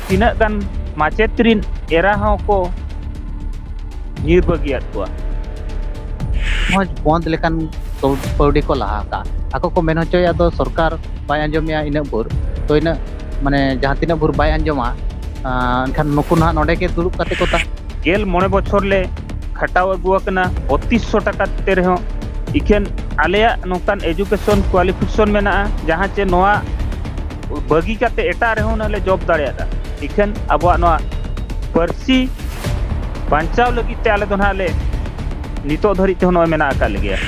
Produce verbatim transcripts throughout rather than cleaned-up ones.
ᱛᱤᱱᱟᱹᱜ ᱜᱟᱱ ᱢᱟᱪᱮᱫ ᱨᱤᱱ ᱮᱨᱟ ᱦᱚᱸ ᱠᱚ ᱧᱤᱨ ᱵᱟᱹᱜᱤᱭᱟᱫ ᱠᱚᱣᱟ᱾ ᱢᱚᱡᱽ ᱵᱚᱱᱫ ᱞᱮᱠᱟᱱ ᱠᱟᱹᱣ-, ᱠᱟᱹᱣᱰᱤ ᱠᱚ ᱞᱟᱦᱟ ᱟᱠᱟᱫᱼᱟ᱾ ᱟᱠᱚ ᱠᱚ ᱢᱮᱱ ᱦᱚᱪᱚᱭᱮᱫᱼᱟ ᱫᱚ ᱥᱚᱨᱠᱟᱨ ᱵᱟᱭ ᱟᱸᱡᱚᱢᱮᱜᱼᱟ ᱤᱱᱟᱹᱜ ᱵᱷᱳᱨ, ᱛᱚ ᱤᱱᱟᱹᱜ ᱢᱟᱱᱮ ᱡᱟᱦᱟᱸ ᱛᱤᱱᱟᱹᱜ ᱵᱷᱳᱨ ᱵᱟᱭ ᱟᱸᱡᱚᱢᱟ, ᱟᱸ, ᱮᱱᱠᱷᱟᱱ ᱱᱩᱠᱩ ᱱᱟᱦᱟᱜ ᱱᱚᱰᱮ ᱜᱮ ᱫᱩᱲᱩᱵ ᱠᱟᱛᱮ ᱠᱚ ᱛᱟᱦᱮᱸ᱾ ᱜᱮᱞ ᱢᱚᱬᱮ ᱵᱚᱪᱷᱚᱨ ᱞᱮ ᱠᱷᱟᱴᱟᱣ ᱟᱹᱜᱩ ᱟᱠᱟᱱᱟ ᱵᱚᱛᱤᱥ ᱥᱚ ᱴᱟᱠᱟ ᱛᱮ ᱨᱮᱦᱚᱸ, ᱤᱠᱷᱟᱹᱱ ᱟᱞᱮᱭᱟᱜ ᱱᱚᱝᱠᱟᱱ education qualification ᱢᱮᱱᱟᱜᱼᱟ ᱡᱟᱦᱟᱸ ᱪᱮ ᱱᱚᱣᱟ ᱵᱟᱹᱜᱤ ᱠᱟᱛᱮ ᱮᱴᱟᱜ ᱨᱮᱦᱚᱸ ᱦᱩᱱᱟᱹᱝ ᱞᱮ job ᱫᱟᱲᱮᱭᱟᱜᱼᱟ, ᱤᱠᱷᱟᱹᱱ ᱟᱵᱚᱣᱟᱜ ᱱᱚᱣᱟ ᱯᱟᱹᱨᱥᱤ ᱵᱟᱧᱪᱟᱣ ᱞᱟᱹᱜᱤᱫ ᱛᱮ ᱟᱞᱮ ᱫᱚ ᱱᱟᱦᱟᱜ ᱞᱮ ᱱᱤᱛᱚᱜ ᱫᱷᱟᱹᱨᱤᱡ ᱛᱮᱦᱚᱸ ᱱᱚᱜᱼᱚᱭ ᱢᱮᱱᱟᱜ ᱟᱠᱟᱫ ᱞᱮᱜᱮᱭᱟ᱾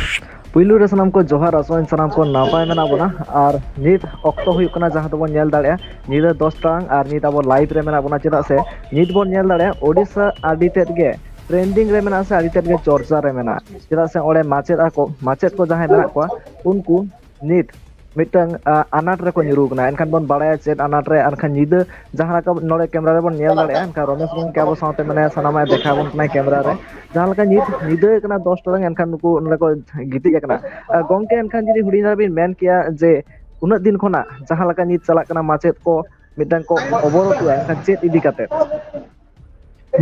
ᱯᱩᱭᱞᱩ ᱨᱮ ᱥᱟᱱᱟᱢ ᱠᱚ ᱡᱚᱦᱟᱨ, ᱟᱥᱚᱜ ᱟᱹᱧ ᱥᱟᱱᱟᱢ ᱠᱚ ᱱᱟᱯᱟᱭ ᱢᱮᱱᱟᱜ ᱵᱚᱱᱟ᱾ ᱟᱨ ᱱᱤᱛ ᱚᱠᱛᱚ ᱦᱩᱭᱩᱜ ᱠᱟᱱᱟ ᱡᱟᱦᱟᱸ ᱫᱚᱵᱚᱱ ᱧᱮᱞ ᱫᱟᱲᱮᱭᱟᱜᱼᱟ ᱧᱤᱫᱟᱹ ᱫᱚᱥ ᱴᱟᱲᱟᱝ, ᱟᱨ ᱱᱤᱛ ᱟᱵᱚ live ᱨᱮ ᱢᱮᱱᱟᱜ ᱵᱚᱱᱟ, ᱪᱮᱫᱟᱜ ᱥᱮ ᱱᱤᱛ ᱵᱚᱱ ᱧᱮᱞ ᱫᱟᱲᱮᱭᱟᱜᱼᱟ ᱳᱰᱤᱥᱟ ᱟᱹᱰᱤ ᱛᱮᱫ ᱜᱮ trending ᱨᱮ ᱢᱮᱱᱟᱜᱼᱟ ᱥᱮ ᱟᱹᱰᱤ ᱛᱮᱫ ᱜᱮ ᱪᱚᱨᱪᱟ ᱨᱮ ᱢᱮᱱᱟᱜᱼᱟ, ᱪᱮᱫᱟᱜ ᱥᱮ ᱚᱸᱰᱮ ᱢᱟᱪᱮᱫ ᱟᱠᱚ, ᱢᱟᱪᱮᱫ ᱠᱚ ᱡᱟᱦᱟᱸᱭ ᱢᱮᱱᱟᱜ ᱠᱚᱣᱟ ᱩᱱᱠᱩ ᱱᱤᱛ ᱢᱤᱫᱴᱟᱝ, ᱟ, ᱟᱱᱟᱴ ᱨᱮᱠᱚ ᱧᱩᱨᱩ ᱠᱟᱱᱟ᱾ ᱮᱱᱠᱷᱟᱱ ᱵᱚᱱ ᱵᱟᱲᱟᱭᱟ ᱪᱮᱫ ᱟᱱᱟᱴ ᱨᱮ, ᱮᱱᱠᱷᱟᱱ ᱧᱤᱫᱟᱹ ᱡᱟᱦᱟᱸ ᱞᱮᱠᱟ ᱱᱚᱰᱮ camera ᱨᱮᱵᱚᱱ ᱧᱮᱞ ᱫᱟᱲᱮᱭᱟᱜᱼᱟ, ᱮᱱᱠᱷᱟᱱ ᱨᱚᱢᱮᱥ ᱜᱚᱢᱠᱮ ᱟᱵᱚ ᱥᱟᱶᱛᱮ ᱢᱮᱱᱟᱭᱟ, ᱥᱟᱱᱟᱢᱟᱜ ᱮ ᱫᱮᱠᱷᱟᱣ ᱟᱵᱚᱱ ᱠᱟᱱᱟᱭ camera ᱨᱮ᱾ ᱡᱟᱦᱟᱸ ᱞᱮᱠᱟ ᱧᱤᱛ ᱧᱤᱫᱟᱹ ᱠᱟᱱᱟ ᱫᱚᱥ ᱴᱟᱲᱟᱝ, ᱮᱱᱠᱷᱟᱱ ᱱᱩᱠᱩ ᱱᱚᱰᱮ ᱠᱚ ᱜᱤᱛᱤᱡ ᱟᱠᱟᱱᱟ᱾ ᱟ, ᱜᱚᱢᱠᱮ, ᱮᱱᱠᱷᱟᱱ ᱡᱩᱫᱤ ᱦᱩᱰᱤᱧ ᱫᱷᱟᱨᱟ ᱵᱤᱱ ᱢᱮᱱ ᱠᱮᱭᱟ ᱡᱮ ᱩᱱᱟᱹᱜ ᱫᱤᱱ ᱠᱷᱚᱱᱟᱜ ᱡᱟᱦᱟᱸ ᱞᱮᱠᱟ ᱧᱤᱛ ᱪᱟᱞᱟᱜ ᱠᱟᱱᱟ, ᱢᱟᱪᱮᱫ ᱠᱚ ᱢᱤᱫᱴᱟᱝ ᱠᱚ ᱚᱵᱚᱨᱳᱫᱷ ᱮᱫᱟ, ᱮᱱᱠᱷᱟᱱ ᱪᱮᱫ ᱤᱫᱤ ᱠᱟᱛᱮ?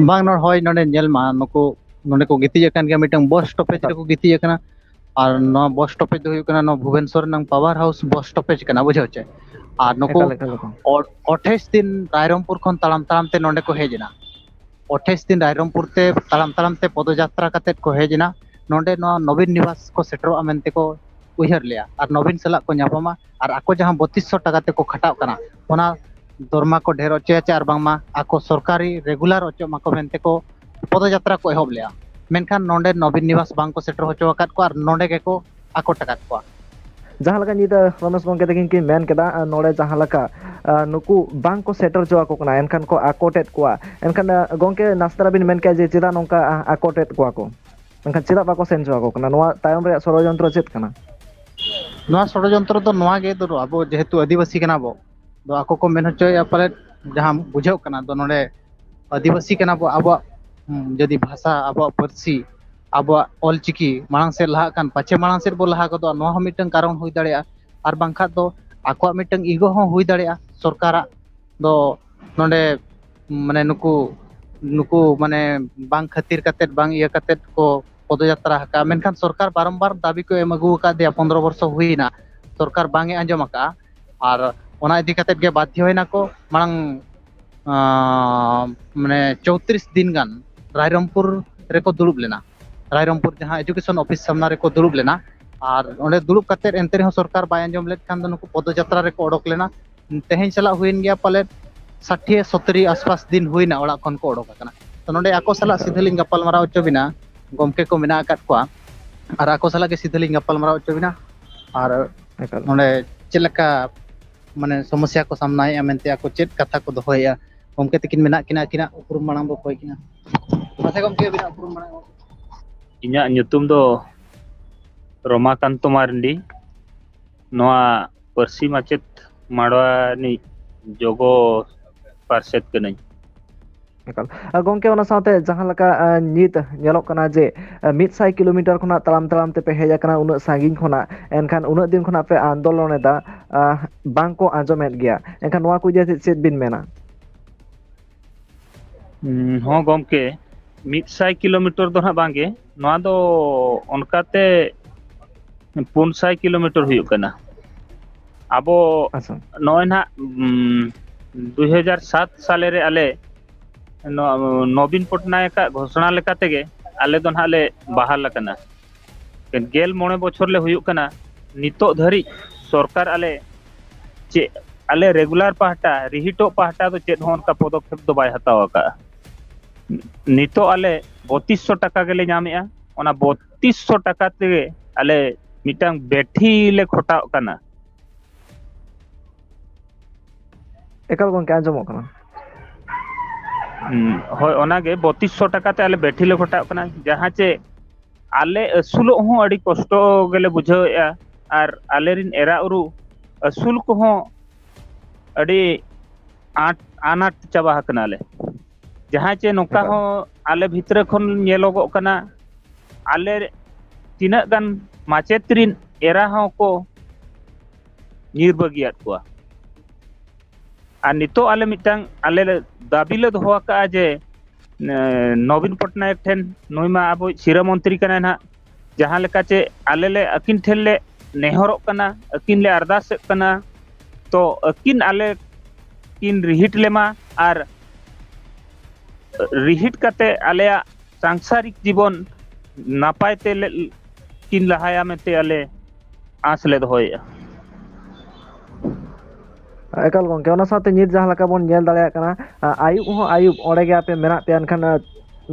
ᱵᱟᱝ, ᱱᱚᱰᱮ, ᱦᱳᱭ, ᱱᱚᱰᱮ ᱧᱮᱞ ᱢᱟ, ᱱᱩᱠᱩ ᱱᱚᱰᱮ ᱠᱚ ᱜᱤᱛᱤᱡ ᱟᱠᱟᱱ ᱜᱮᱭᱟ, ᱢᱤᱫᱴᱟᱝ bus stoppage ᱨᱮᱠᱚ ᱜᱤᱛᱤᱡ ᱟᱠᱟᱱᱟ᱾ ᱟᱨ ᱱᱚᱣᱟ bus stoppage ᱫᱚ ᱦᱩᱭᱩᱜ ᱠᱟᱱᱟ ᱱᱚᱣᱟ ᱵᱷᱩᱵᱮᱱᱥᱚᱨ ᱨᱮᱱᱟᱜ power house bus stoppage ᱠᱟᱱᱟ, ᱵᱩᱡᱷᱟᱹᱣ ᱪᱮ? ᱟᱨ ᱱᱩᱠᱩ ᱮᱠᱟᱞ, ᱮᱠᱟᱞ, ᱮᱠᱟᱞ᱾ ᱚ-, ᱟᱴᱷᱟᱥ ᱫᱤᱱ ᱨᱟᱭᱨᱚᱝᱯᱩᱨ ᱠᱷᱚᱱ ᱛᱟᱲᱟᱢ ᱛᱟᱲᱟᱢ ᱛᱮ ᱱᱚᱰᱮ ᱠᱚ ᱦᱮᱡ ᱮᱱᱟ᱾ ᱟᱴᱷᱟᱥ ᱫᱤᱱ ᱨᱟᱭᱨᱚᱝᱯᱩᱨ ᱛᱮ ᱛᱟᱲᱟᱢ ᱛᱟᱲᱟᱢ ᱛᱮ ᱯᱚᱫᱚᱡᱟᱛᱨᱟ ᱠᱟᱛᱮᱫ ᱠᱚ ᱦᱮᱡ ᱮᱱᱟ᱾ ᱱᱚᱰᱮ ᱱᱚᱣᱟ ᱱᱚᱵᱤᱱ ᱱᱤᱵᱟᱥ ᱠᱚ ᱥᱮᱴᱮᱨᱚᱜᱼᱟ ᱢᱮᱱᱛᱮ ᱠᱚ ᱩᱭᱦᱟᱹᱨ ᱞᱮᱜᱼᱟ ᱟᱨ ᱱᱚᱵᱤᱱ ᱥᱟᱞᱟᱜ ᱠᱚ ᱧᱟᱯᱟᱢᱟ ᱟᱨ ᱟᱠᱚ ᱡᱟᱦᱟᱸ ᱵᱚᱛᱤᱥ ᱥᱚ ᱴᱟᱠᱟ ᱛᱮᱠᱚ ᱠᱷᱟᱴᱟᱜ ᱠᱟᱱᱟ, ᱚᱱᱟ ᱫᱚᱨᱢᱟ ᱠᱚ ᱰᱷᱮᱨ ᱦᱚᱪᱚᱭᱟ ᱪᱮ ᱟᱨ ᱵᱟᱝᱢᱟ ᱟᱠᱚ ᱥᱚᱨᱠᱟᱨᱤ regular ᱦᱚᱪᱚᱜ ᱢᱟᱠᱚ ᱢᱮᱱᱛᱮ ᱠᱚ ᱯᱚᱫᱚᱡᱟᱛᱨᱟ ᱠᱚ ᱮᱦᱚᱵ ᱞᱮᱜᱼᱟ᱾ ᱢᱮᱱᱠᱷᱟᱱ ᱱᱚᱰᱮ ᱱᱚᱵᱤᱱ ᱱᱤᱵᱟᱥ ᱵᱟᱝ ᱠᱚ ᱥᱮᱴᱮᱨ ᱦᱚᱪᱚ ᱟᱠᱟᱫ ᱠᱚᱣᱟ ᱟᱨ ᱱᱚᱰᱮ ᱜᱮᱠᱚ ᱟᱠᱚᱴ ᱟᱠᱟᱫ ᱠᱚᱣᱟ᱾ ᱡᱟᱦᱟᱸ ᱞᱮᱠᱟ ᱧᱤᱫᱟᱹ ᱨᱚᱢᱮᱥ ᱜᱚᱢᱠᱮ ᱛᱟᱹᱠᱤᱱ ᱠᱤᱱ ᱢᱮᱱ ᱠᱮᱫᱟ, ᱟᱨ ᱱᱚᱰᱮ ᱡᱟᱦᱟᱸ ᱞᱮᱠᱟ, ᱟᱨ ᱱᱩᱠᱩ ᱵᱟᱝ ᱠᱚ ᱥᱮᱴᱮᱨ ᱦᱚᱪᱚ ᱟᱠᱚ ᱠᱟᱱᱟ, ᱮᱱᱠᱷᱟᱱ ᱠᱚ ᱟᱠᱚᱴᱮᱫ ᱠᱚᱣᱟ᱾ ᱮᱱᱠᱷᱟᱱ, ᱟᱨ ᱜᱚᱢᱠᱮ, ᱱᱟᱥᱮ ᱫᱷᱟᱨᱟ ᱵᱤᱱ ᱢᱮᱱ ᱠᱮᱭᱟ ᱡᱮ ᱪᱮᱫᱟᱜ ᱱᱚᱝᱠᱟ, ᱟᱨ ᱟᱠᱚᱴᱮᱫ ᱠᱚᱣᱟ ᱠᱚ? ᱢᱮᱱᱠᱷᱟᱱ ᱪᱮᱫᱟᱜ ᱵᱟᱠᱚ ᱥᱮᱱ ᱦᱚᱪᱚ ᱟᱠᱚ ᱠᱟᱱᱟ? ᱱᱚᱣᱟ ᱛᱟᱭᱚᱢ ᱨᱮᱭᱟᱜ ᱥᱚᱲᱚᱡᱚᱱᱛᱨᱚ ᱪᱮᱫ ᱠᱟᱱᱟ? ᱱᱚᱣᱟ ᱥᱚᱲᱚᱡᱚᱱᱛᱨᱚ ᱫᱚ ᱱᱚᱣᱟ ᱜᱮ, ᱫᱚ ᱟᱵᱚ ᱡᱮᱦᱮᱛᱩ ᱟᱹᱫᱤᱵᱟᱹᱥᱤ ᱠᱟᱱᱟ ᱵᱚ, ᱫᱚ ᱟᱠᱚ ᱠᱚ ᱢᱮᱱ ᱦᱚᱪᱚᱭᱮᱫᱼᱟ ᱯᱟᱞᱮᱫ, ᱡᱟᱦᱟᱸ ᱵᱩᱡᱷᱟᱹᱜ ᱠᱟᱱᱟ ᱫᱚ ᱱᱚᱰᱮ ᱟᱹᱫᱤᱵᱟᱹᱥᱤ ᱠᱟᱱᱟ ᱵᱚ, ᱟᱵᱚᱣᱟᱜ, ᱦᱩᱸ, ᱡᱩᱫᱤ ᱵᱷᱟᱥᱟ, ᱟᱵᱚᱣᱟᱜ ᱯᱟᱹᱨᱥᱤ, ᱟᱵᱚᱣᱟᱜ ᱚᱞᱪᱤᱠᱤ ᱢᱟᱲᱟᱝ ᱥᱮᱫ ᱞᱟᱦᱟᱜ ᱠᱷᱟᱱ ᱯᱟᱪᱮ ᱢᱟᱲᱟᱝ ᱥᱮᱫ ᱵᱚ ᱞᱟᱦᱟ ᱜᱚᱫᱚᱜᱼᱟ, ᱱᱚᱣᱟ ᱦᱚᱸ ᱢᱤᱫᱴᱟᱝ ᱠᱟᱨᱚᱱ ᱦᱩᱭ ᱫᱟᱲᱮᱭᱟᱜᱼᱟ᱾ ᱟᱨ ᱵᱟᱝᱠᱷᱟᱱ ᱫᱚ ᱟᱠᱚᱣᱟᱜ ᱢᱤᱫᱴᱟᱝ ego ᱦᱚᱸ ᱦᱩᱭ ᱫᱟᱲᱮᱭᱟᱜᱼᱟ ᱥᱚᱨᱠᱟᱨᱟᱜ ᱫᱚ, ᱱᱚᱰᱮ ᱢᱟᱱᱮ ᱱᱩᱠᱩ ᱱᱩᱠᱩ ᱢᱟᱱᱮ ᱵᱟᱝ ᱠᱷᱟᱹᱛᱤᱨ ᱠᱟᱛᱮᱫ, ᱵᱟᱝ ᱤᱭᱟᱹ ᱠᱟᱛᱮᱫ ᱠᱚ ᱯᱚᱫᱚᱡᱟᱛᱨᱟ ᱟᱠᱟᱫᱼᱟ᱾ ᱢᱮᱱᱠᱷᱟᱱ ᱥᱚᱨᱠᱟᱨ ᱵᱟᱨᱚᱢᱵᱟᱨ ᱫᱟᱹᱵᱤ ᱠᱚ ᱮᱢ ᱟᱹᱜᱩ ᱟᱠᱟᱫᱮᱭᱟ, ᱯᱚᱱᱨᱚ ᱵᱚᱨᱥᱚ ᱦᱩᱭᱱᱟ, ᱥᱚᱨᱠᱟᱨ ᱵᱟᱝ ᱮ ᱟᱸᱡᱚᱢ ᱟᱠᱟᱫᱼᱟ᱾ ᱟᱨ ᱚᱱᱟ ᱤᱫᱤ ᱠᱟᱛᱮᱫ ᱜᱮ ᱵᱟᱫᱽᱫᱷᱚᱭᱮᱱᱟ ᱠᱚ ᱢᱟᱲᱟᱝ ᱟᱸ, ᱢᱟᱱᱮ ᱪᱳᱭᱛᱨᱤᱥ ᱫᱤᱱ ᱜᱟᱱ ᱨᱟᱭᱨᱚᱝᱯᱩᱨ ᱨᱮᱠᱚ ᱫᱩᱲᱩᱵ ᱞᱮᱱᱟ᱾ ᱨᱟᱭᱨᱚᱝᱯᱩᱨ ᱡᱟᱦᱟᱸ education office ᱥᱟᱢᱱᱟ ᱨᱮᱠᱚ ᱫᱩᱲᱩᱵ ᱞᱮᱱᱟ᱾ ᱟᱨ ᱚᱸᱰᱮ ᱫᱩᱲᱩᱵ ᱠᱟᱛᱮᱫ ᱮᱱᱛᱮ ᱨᱮᱦᱚᱸ ᱥᱚᱨᱠᱟᱨ ᱵᱟᱭ ᱟᱸᱡᱚᱢ ᱞᱮᱫ ᱠᱷᱟᱱ ᱫᱚ ᱱᱩᱠᱩ ᱯᱚᱫᱚᱡᱟᱛᱨᱟ ᱨᱮᱠᱚ ᱚᱰᱚᱠ ᱞᱮᱱᱟ᱾ ᱛᱮᱦᱮᱧ ᱥᱟᱞᱟᱜ ᱦᱩᱭᱮᱱ ᱜᱮᱭᱟ ᱯᱟᱞᱮᱫ ᱥᱟᱴᱷᱤᱭᱟᱹ ᱥᱚᱛᱛᱚᱨᱤ ᱟᱥᱯᱟᱥ ᱫᱤᱱ ᱦᱩᱭᱱᱟ ᱚᱲᱟᱜ ᱠᱷᱚᱱ ᱠᱚ ᱚᱰᱚᱠ ᱟᱠᱟᱱᱟ᱾ ᱛᱚ ᱱᱚᱰᱮ ᱟᱠᱚ ᱥᱟᱞᱟᱜ ᱥᱤᱫᱷᱟᱹ ᱞᱤᱧ ᱜᱟᱯᱟᱞ ᱢᱟᱨᱟᱣ ᱦᱚᱪᱚ ᱵᱤᱱᱟ, ᱜᱚᱢᱠᱮ ᱠᱚ ᱢᱮᱱᱟᱜ ᱟᱠᱟᱫ ᱠᱚᱣᱟ, ᱟᱨ ᱟᱠᱚ ᱥᱟᱞᱟᱜ ᱜᱮ ᱥᱤᱫᱷᱟᱹ ᱞᱤᱧ ᱜᱟᱯᱟᱞ ᱢᱟᱨᱟᱣ ᱦᱚᱪᱚ ᱵᱤᱱᱟ᱾ ᱟᱨ ᱮᱠᱟᱞ᱾ ᱱᱚᱰᱮ ᱪᱮᱫ ᱞᱮᱠᱟ ᱢᱟᱱᱮ ᱥᱚᱢᱚᱥᱥᱟ ᱠᱚ ᱥᱟᱢᱱᱟᱭᱮᱫᱼᱟ ᱢᱮᱱᱛᱮ ᱟᱠᱚ ᱪᱮᱫ ᱠᱟᱛᱷᱟ ᱠᱚ ᱫᱚᱦᱚᱭᱮᱫᱼᱟ᱾ ᱜᱚᱢᱠᱮ ᱛᱟᱹᱠᱤᱱ ᱢᱮᱱᱟᱜ ᱠᱤᱱᱟ, ᱟᱹᱠᱤᱱᱟᱜ ᱩᱯᱨᱩᱢ ᱢᱟᱲᱟᱝ ᱵᱚ ᱠᱚᱭ ᱠᱤᱱᱟ᱾ ᱢᱟᱥᱮ ᱜᱚᱢᱠᱮ ᱟᱹᱵᱤᱱᱟᱜ ᱩᱯᱨᱩᱢ ᱢᱟᱲᱟᱝ᱾ ᱤᱧᱟᱹᱜ ᱧᱩᱛᱩᱢ ᱫᱚ ᱨᱚᱢᱟᱠᱟᱱᱛᱚ ᱢᱟᱨᱰᱤ᱾ ᱱᱚᱣᱟ ᱯᱟᱹᱨᱥᱤ ᱢᱟᱪᱮᱫ ᱢᱟᱰᱣᱟ ᱨᱤᱱᱤᱡ ᱡᱚᱜᱚ ᱯᱟᱨᱥᱮᱛ ᱠᱟᱹᱱᱟᱹᱧ᱾ ᱮᱠᱟᱞ᱾ ᱟᱨ ᱜᱚᱢᱠᱮ, ᱚᱱᱟ ᱥᱟᱶᱛᱮ ᱡᱟᱦᱟᱸ ᱞᱮᱠᱟ, ᱟᱸ, ᱱᱤᱛ ᱧᱮᱞᱚᱜ ᱠᱟᱱᱟ ᱡᱮ, ᱟᱸ, ᱢᱤᱫ ᱥᱟᱭ ᱠᱤᱞᱳᱢᱤᱴᱟᱨ ᱠᱷᱚᱱᱟᱜ ᱛᱟᱲᱟᱢ ᱛᱟᱲᱟᱢ ᱛᱮᱯᱮ ᱦᱮᱡ ᱟᱠᱟᱱᱟ ᱩᱱᱟᱹᱜ ᱥᱟᱺᱜᱤᱧ ᱠᱷᱚᱱᱟᱜ, ᱮᱱᱠᱷᱟᱱ ᱩᱱᱟᱹᱜ ᱫᱤᱱ ᱠᱷᱚᱱᱟᱜ ᱯᱮ ᱟᱱᱫᱳᱞᱚᱱ ᱮᱫᱟ, ᱟᱸ, ᱵᱟᱝ ᱠᱚ ᱟᱸᱡᱚᱢᱮᱫ ᱜᱮᱭᱟ᱾ ᱮᱱᱠᱷᱟᱱ ᱱᱚᱣᱟ ᱠᱚ ᱤᱫᱤ ᱠᱟᱛᱮ ᱪᱮᱫ ᱵᱤᱱ ᱢᱮᱱᱟ? ᱦᱩᱸ, ᱦᱚᱸ ᱜᱚᱢᱠᱮ, ᱢᱤᱫ ᱥᱟᱭ ᱠᱤᱞᱳᱢᱤᱴᱟᱨ ᱫᱚ ᱱᱟᱦᱟᱜ ᱵᱟᱝᱜᱮ, ᱱᱚᱣᱟ ᱫᱚ ᱚᱱᱠᱟᱛᱮ ᱯᱩᱱ ᱥᱟᱭ ᱠᱤᱞᱳᱢᱤᱴᱟᱨ ᱦᱩᱭᱩᱜ ᱠᱟᱱᱟ᱾ ᱟᱵᱚ ᱟᱪᱪᱷᱟ᱾ ᱱᱚᱜᱼᱚᱭ ᱱᱟᱦᱟᱜ, ᱩᱢ, ᱫᱩᱭ ᱦᱟᱡᱟᱨ ᱥᱟᱛ ᱥᱟᱞᱮ ᱨᱮ ᱟᱞᱮ ᱱᱚᱣᱟ ᱱᱚᱵᱤᱱ ᱯᱚᱴᱱᱟᱭᱮᱠ ᱟᱜ ᱜᱷᱳᱥᱚᱱᱟ ᱞᱮᱠᱟ ᱛᱮᱜᱮ ᱟᱞᱮ ᱫᱚ ᱱᱟᱦᱟᱜ ᱞᱮ ᱵᱟᱦᱟᱞ ᱟᱠᱟᱱᱟ᱾ ᱜᱮᱞ ᱢᱚᱬᱮ ᱵᱚᱪᱷᱚᱨ ᱞᱮ ᱦᱩᱭᱩᱜ ᱠᱟᱱᱟ᱾ ᱱᱤᱛᱚᱜ ᱫᱷᱟᱹᱨᱤᱡ ᱥᱚᱨᱠᱟᱨ ᱟᱞᱮ ᱪᱮᱫ, ᱟᱞᱮ ᱨᱮᱜᱩᱞᱟᱨ ᱯᱟᱦᱴᱟ, ᱨᱤᱦᱤᱴᱚᱜ ᱯᱟᱦᱴᱟ ᱫᱚ ᱪᱮᱫ ᱦᱚᱸ ᱚᱱᱠᱟ ᱯᱚᱫᱚᱠᱷᱮᱯ ᱫᱚ ᱵᱟᱭ ᱦᱟᱛᱟᱣ ᱟᱠᱟᱫᱼᱟ᱾ ᱱᱤᱛᱚᱜ ᱟᱞᱮ ᱵᱚᱛᱤᱥ ᱥᱚ ᱴᱟᱠᱟ ᱜᱮᱞᱮ ᱧᱟᱢᱮᱫᱼᱟ᱾ ᱚᱱᱟ ᱵᱚᱛᱤᱥ ᱥᱚ ᱴᱟᱠᱟ ᱛᱮᱜᱮ ᱟᱞᱮ ᱢᱤᱫᱴᱟᱝ ᱵᱮᱴᱷᱤ ᱞᱮ ᱠᱷᱚᱴᱟᱣᱚᱜ ᱠᱟᱱᱟ᱾ ᱮᱠᱟᱞ ᱜᱚᱢᱠᱮ, ᱟᱸᱡᱚᱢᱚᱜ ᱠᱟᱱᱟ᱾ ᱦᱩᱸ, ᱦᱳᱭ, ᱚᱱᱟᱜᱮ ᱵᱚᱛᱤᱥ ᱥᱚ ᱴᱟᱠᱟ ᱛᱮ ᱟᱞᱮ ᱵᱮᱴᱷᱤ ᱞᱮ ᱠᱷᱚᱴᱟᱣᱚᱜ ᱠᱟᱱᱟ, ᱡᱟᱦᱟᱸ ᱪᱮ ᱟᱞᱮ ᱟᱹᱥᱩᱞᱚᱜ ᱦᱚᱸ ᱟᱹᱰᱤ ᱠᱚᱥᱴᱚ ᱜᱮᱞᱮ ᱵᱩᱡᱷᱟᱹᱣᱮᱫᱼᱟ᱾ ᱟᱨ ᱟᱞᱮᱨᱤᱱ ᱮᱨᱟ ᱩᱨᱩ ᱟᱹᱥᱩᱞ ᱠᱚᱦᱚᱸ ᱟᱹᱰᱤ ᱟᱸᱴ ᱟᱱᱟᱴ ᱪᱟᱵᱟ ᱟᱠᱟᱱᱟᱞᱮ᱾ ᱡᱟᱦᱟᱸ ᱪᱮ ᱱᱚᱝᱠᱟ ᱮᱠᱟᱞ᱾ ᱦᱚᱸ ᱟᱞᱮ ᱵᱷᱤᱛᱨᱤ ᱠᱷᱚᱱ ᱧᱮᱞᱚᱜᱚᱜ ᱠᱟᱱᱟ, ᱟᱞᱮ ᱛᱤᱱᱟᱹᱜ ᱜᱟᱱ ᱢᱟᱪᱮᱫ ᱨᱤᱱ ᱮᱨᱟ ᱦᱚᱸᱠᱚ ᱧᱤᱨ ᱵᱟᱹᱜᱤᱭᱟᱫ ᱠᱚᱣᱟ᱾ ᱟᱨ ᱱᱤᱛᱚᱜ ᱟᱞᱮ ᱢᱤᱫᱴᱟᱝ ᱟᱞᱮ ᱞᱮ ᱫᱟᱹᱵᱤ ᱞᱮ ᱫᱚᱦᱚ ᱟᱠᱟᱫᱼᱟ ᱡᱮ ᱮ, ᱱᱚᱵᱤᱱ ᱯᱚᱴᱱᱟᱭᱮᱠ ᱴᱷᱮᱱ, ᱱᱩᱭ ᱢᱟ ᱟᱵᱚᱭᱤᱡ ᱥᱤᱨᱟᱹ ᱢᱚᱱᱛᱨᱤ ᱠᱟᱱᱟᱭ ᱱᱟᱦᱟᱜ, ᱡᱟᱦᱟᱸ ᱞᱮᱠᱟ ᱪᱮ ᱟᱞᱮ ᱞᱮ ᱟᱹᱠᱤᱱ ᱴᱷᱮᱱ ᱞᱮ ᱱᱮᱦᱚᱨᱚᱜ ᱠᱟᱱᱟ, ᱟᱹᱠᱤᱱ ᱞᱮ ᱟᱨᱫᱟᱥᱮᱫ ᱠᱟᱱᱟ, ᱛᱚ ᱟᱹᱠᱤᱱ ᱟᱞᱮ ᱠᱤᱱ ᱨᱤᱦᱤᱴ ᱞᱮᱢᱟ ᱟᱨ ᱨᱤᱦᱤᱴ ᱠᱟᱛᱮ ᱟᱞᱮᱭᱟᱜ ᱥᱟᱝᱥᱟᱨᱤᱠ ᱡᱤᱵᱚᱱ ᱱᱟᱯᱟᱭ ᱛᱮ ᱞᱮ ᱠᱤᱱ ᱞᱟᱦᱟᱭᱟ ᱢᱮᱱᱛᱮ ᱟᱞᱮ ᱟᱸᱥ ᱞᱮ ᱫᱚᱦᱚᱭᱮᱫᱼᱟ᱾ ᱮᱠᱟᱞ ᱜᱚᱢᱠᱮ, ᱚᱱᱟ ᱥᱟᱶᱛᱮ ᱱᱤᱛ ᱡᱟᱦᱟᱸ ᱞᱮᱠᱟ ᱵᱚᱱ ᱧᱮᱞ ᱫᱟᱲᱮᱭᱟᱜ ᱠᱟᱱᱟ, ᱟ, ᱟᱹᱭᱩᱵ ᱦᱚᱸ ᱟᱹᱭᱩᱵ ᱚᱸᱰᱮ ᱜᱮ ᱟᱯᱮ ᱢᱮᱱᱟᱜ ᱯᱮᱭᱟ, ᱮᱱᱠᱷᱟᱱ, ᱟ,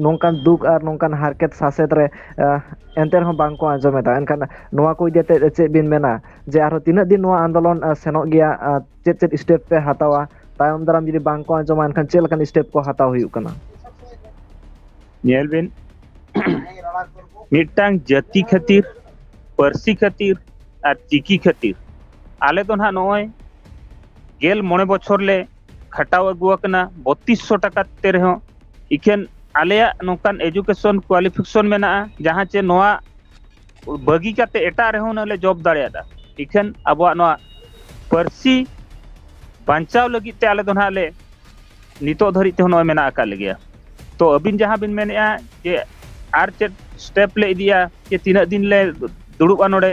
ᱱᱚᱝᱠᱟᱱ ᱫᱩᱠ ᱟᱨ ᱱᱚᱝᱠᱟᱱ ᱦᱟᱨᱠᱮᱛ ᱥᱟᱥᱮᱛ ᱨᱮ, ᱟ, ᱮᱱᱛᱮ ᱨᱮᱦᱚᱸ ᱵᱟᱝ ᱠᱚ ᱟᱸᱡᱚᱢ ᱮᱫᱟ᱾ ᱮᱱᱠᱷᱟᱱ ᱱᱚᱣᱟ ᱠᱚ ᱤᱫᱤ ᱠᱟᱛᱮ ᱪᱮᱫ ᱵᱤᱱ ᱢᱮᱱᱟ ᱡᱮ ᱟᱨᱦᱚᱸ ᱛᱤᱱᱟᱹᱜ ᱫᱤᱱ ᱱᱚᱣᱟ ᱟᱱᱫᱳᱞᱚᱱ, ᱟ, ᱥᱮᱱᱚᱜ ᱜᱮᱭᱟ, ᱟ, ᱪᱮᱫ ᱪᱮᱫ ᱥᱴᱮᱯ ᱯᱮ ᱦᱟᱛᱟᱣᱟ, ᱛᱟᱭᱚᱢ ᱫᱟᱨᱟᱢ ᱡᱩᱫᱤ ᱵᱟᱝ ᱠᱚ ᱟᱸᱡᱚᱢᱟ ᱮᱱᱠᱷᱟᱱ ᱪᱮᱫ ᱞᱮᱠᱟᱱ ᱥᱴᱮᱯ ᱠᱚ ᱦᱟᱛᱟᱣ ᱦᱩᱭᱩᱜ ᱠᱟᱱᱟ? ᱧᱮᱞ ᱵᱤᱱ, ᱢᱤᱫᱴᱟᱝ ᱡᱟᱹᱛᱤ ᱠᱷᱟᱹᱛᱤᱨ, ᱯᱟᱹᱨᱥᱤ ᱠᱷᱟᱹᱛᱤᱨ ᱟᱨ ᱪᱤᱠᱤ ᱠᱷᱟᱹᱛᱤᱨ ᱟᱞᱮ ᱫᱚ ᱱᱟᱦᱟᱜ ᱱᱚᱜᱼᱚᱭ ᱜᱮᱞ ᱢᱚᱬᱮ ᱵᱚᱪᱷᱚᱨ ᱞᱮ ᱠᱷᱟᱴᱟᱣ ᱟᱹᱜᱩ ᱟᱠᱟᱱᱟ, ᱵᱚᱛᱤᱥ ᱥᱚ ᱴᱟᱠᱟ ᱛᱮ ᱨᱮᱦᱚᱸ ᱤᱠᱷᱟᱹᱱ ᱟᱞᱮᱭᱟᱜ ᱱᱚᱝᱠᱟᱱ ᱮᱡᱩᱠᱮᱥᱚᱱ ᱠᱣᱟᱞᱤᱯᱷᱤᱠᱮᱥᱚᱱ ᱢᱮᱱᱟᱜᱼᱟ, ᱡᱟᱦᱟᱸ ᱪᱮ ᱱᱚᱣᱟ ᱵᱟᱹᱜᱤ ᱠᱟᱛᱮ ᱮᱴᱟᱜ ᱨᱮᱦᱚᱸ ᱦᱩᱱᱟᱹᱝ ᱞᱮ ᱡᱚᱵ ᱫᱟᱲᱮᱭᱟᱜᱼᱟ᱾ ᱤᱠᱷᱟᱹᱱ ᱟᱵᱚᱣᱟᱜ ᱱᱚᱣᱟ ᱯᱟᱹᱨᱥᱤ ᱵᱟᱧᱪᱟᱣ ᱞᱟᱹᱜᱤᱫ ᱛᱮ ᱟᱞᱮ ᱫᱚ ᱱᱟᱦᱟᱜ ᱞᱮ ᱱᱤᱛᱚᱜ ᱫᱷᱟᱹᱨᱤᱡ ᱛᱮᱦᱚᱸ ᱱᱚᱜᱼᱚᱭ ᱢᱮᱱᱟᱜ ᱟᱠᱟᱫ ᱞᱮᱜᱮᱭᱟ᱾ ᱛᱚ ᱟᱹᱵᱤᱱ ᱡᱟᱦᱟᱸ ᱵᱤᱱ ᱢᱮᱱᱮᱫᱼᱟ ᱡᱮ ᱟᱨ ᱪᱮᱫ ᱥᱴᱮᱯ ᱞᱮ ᱤᱫᱤᱭᱟ, ᱡᱮ ᱛᱤᱱᱟᱹᱜ ᱫᱤᱱ ᱞᱮ ᱫᱩᱲᱩᱵᱼᱟ ᱱᱚᱰᱮ,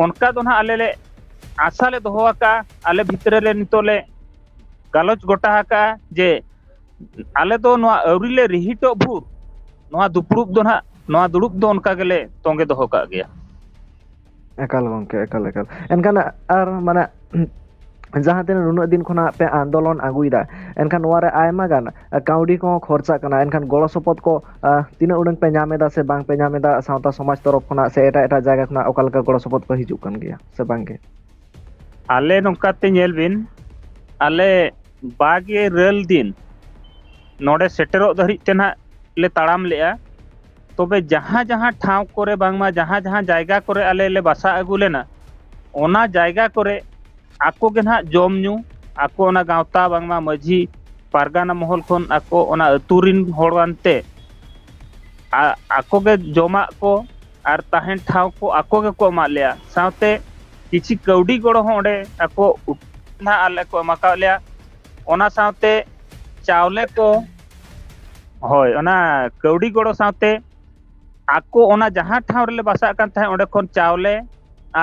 ᱚᱱᱠᱟ ᱫᱚ ᱱᱟᱦᱟᱜ ᱟᱞᱮ ᱞᱮ ᱟᱥᱟ ᱞᱮ ᱫᱚᱦᱚ ᱟᱠᱟᱫᱼᱟ᱾ ᱟᱞᱮ ᱵᱷᱤᱛᱨᱤ ᱨᱮ ᱱᱤᱛᱚᱜ ᱞᱮ ᱜᱟᱞᱚᱪ ᱜᱚᱴᱟ ᱟᱠᱟᱫᱼᱟ ᱡᱮ ᱟᱞᱮ ᱫᱚ ᱱᱚᱣᱟ ᱟᱹᱣᱨᱤ ᱞᱮ ᱨᱤᱦᱤᱴᱚᱜ ᱵᱷᱳᱨ ᱱᱚᱣᱟ ᱫᱩᱯᱲᱩᱵ ᱫᱚ ᱱᱟᱦᱟᱜ, ᱱᱚᱣᱟ ᱫᱩᱲᱩᱵ ᱫᱚ ᱚᱱᱠᱟ ᱜᱮᱞᱮ ᱛᱚᱸᱜᱮ ᱫᱚᱦᱚ ᱠᱟᱜ ᱜᱮᱭᱟ᱾ ᱮᱠᱟᱞ ᱜᱚᱢᱠᱮ, ᱮᱠᱟᱞ, ᱮᱠᱟᱞ᱾ ᱮᱱᱠᱷᱟᱱ ᱟᱨ ᱢᱟᱱᱮ ᱡᱟᱦᱟᱸ ᱛᱤᱱᱟᱹᱜ ᱱᱩᱱᱟᱹᱜ ᱫᱤᱱ ᱠᱷᱚᱱᱟᱜ ᱯᱮ ᱟᱱᱫᱳᱞᱚᱱ ᱟᱹᱜᱩᱭᱮᱫᱟ, ᱮᱱᱠᱷᱟᱱ ᱱᱚᱣᱟ ᱨᱮ ᱟᱭᱢᱟ ᱜᱟᱱ ᱠᱟᱹᱣᱰᱤ ᱠᱚᱦᱚᱸ ᱠᱷᱚᱨᱪᱟᱜ ᱠᱟᱱᱟ᱾ ᱮᱱᱠᱷᱟᱱ ᱜᱚᱲᱚ ᱥᱚᱯᱚᱦᱚᱫ ᱠᱚ, ᱟ, ᱛᱤᱱᱟᱹᱜ ᱩᱰᱟᱹᱝ ᱯᱮ ᱧᱟᱢ ᱮᱫᱟ ᱥᱮ ᱵᱟᱝ ᱯᱮ ᱧᱟᱢ ᱮᱫᱟ? ᱥᱟᱶᱛᱟ ᱥᱚᱢᱟᱡᱽ ᱛᱚᱨᱚᱯ ᱠᱷᱚᱱᱟᱜ ᱥᱮ ᱮᱴᱟᱜ ᱮᱴᱟᱜ ᱡᱟᱭᱜᱟ ᱠᱷᱚᱱᱟᱜ ᱚᱠᱟ ᱞᱮᱠᱟ ᱜᱚᱲᱚ ᱥᱚᱯᱚᱦᱚᱫ ᱠᱚ ᱦᱤᱡᱩᱜ ᱠᱟᱱ ᱜᱮᱭᱟ ᱥᱮ ᱵᱟᱝ ᱜᱮ? ᱟᱞᱮ ᱱᱚᱝᱠᱟ ᱛᱮ ᱧᱮᱞ ᱵᱤᱱ, ᱟᱞᱮ ᱵᱟᱜᱮ ᱤᱨᱟᱹᱞ ᱫᱤᱱ ᱱᱚᱰᱮ ᱥᱮᱴᱮᱨᱚᱜ ᱫᱷᱟᱹᱨᱤᱡ ᱛᱮ ᱱᱟᱦᱟᱜ ᱞᱮ ᱛᱟᱲᱟᱢ ᱞᱮᱜᱼᱟ᱾ ᱛᱚᱵᱮ ᱡᱟᱦᱟᱸ ᱡᱟᱦᱟᱸ ᱴᱷᱟᱶ ᱠᱚᱨᱮ, ᱵᱟᱝᱢᱟ ᱡᱟᱦᱟᱸ ᱡᱟᱦᱟᱸ ᱡᱟᱭᱜᱟ ᱠᱚᱨᱮ ᱟᱞᱮ ᱞᱮ ᱵᱟᱥᱟ ᱟᱹᱜᱩ ᱞᱮᱱᱟ, ᱚᱱᱟ ᱡᱟᱭᱜᱟ ᱠᱚᱨᱮ ᱟᱠᱚ ᱜᱮ ᱱᱟᱦᱟᱜ ᱡᱚᱢ ᱧᱩ, ᱟᱠᱚ ᱚᱱᱟ ᱜᱟᱶᱛᱟ ᱵᱟᱝᱢᱟ ᱢᱟᱹᱡᱷᱤ ᱯᱟᱨᱜᱟᱱᱟ ᱢᱚᱦᱚᱞ ᱠᱷᱚᱱ ᱟᱠᱚ ᱚᱱᱟ ᱟᱹᱛᱩ ᱨᱤᱱ ᱦᱚᱲ ᱟᱱᱛᱮ ᱟ-, ᱟᱠᱚ ᱜᱮ ᱡᱚᱢᱟᱜ ᱠᱚ ᱟᱨ ᱛᱟᱦᱮᱱ ᱴᱷᱟᱶ ᱠᱚ ᱟᱠᱚ ᱜᱮᱠᱚ ᱮᱢᱟᱫ ᱞᱮᱭᱟ᱾ ᱥᱟᱶᱛᱮ ᱠᱤᱪᱷᱤ ᱠᱟᱹᱣᱰᱤ ᱜᱚᱲᱚ ᱦᱚᱸ ᱚᱸᱰᱮ ᱟᱠᱚ ᱱᱟᱦᱟᱜ ᱟᱞᱮ ᱠᱚ ᱮᱢᱟ ᱠᱟᱣᱟᱫ ᱞᱮᱭᱟ᱾ ᱚᱱᱟ ᱥᱟᱶᱛᱮ ᱪᱟᱣᱞᱮ ᱠᱚ, ᱦᱳᱭ, ᱚᱱᱟ ᱠᱟᱹᱣᱰᱤ ᱜᱚᱲᱚ ᱥᱟᱶᱛᱮ ᱟᱠᱚ ᱚᱱᱟ ᱡᱟᱦᱟᱸ ᱴᱷᱟᱶ ᱨᱮᱞᱮ ᱵᱟᱥᱟᱜ ᱠᱟᱱ ᱛᱟᱦᱮᱸᱫ, ᱚᱸᱰᱮ ᱠᱷᱚᱱ ᱪᱟᱣᱞᱮ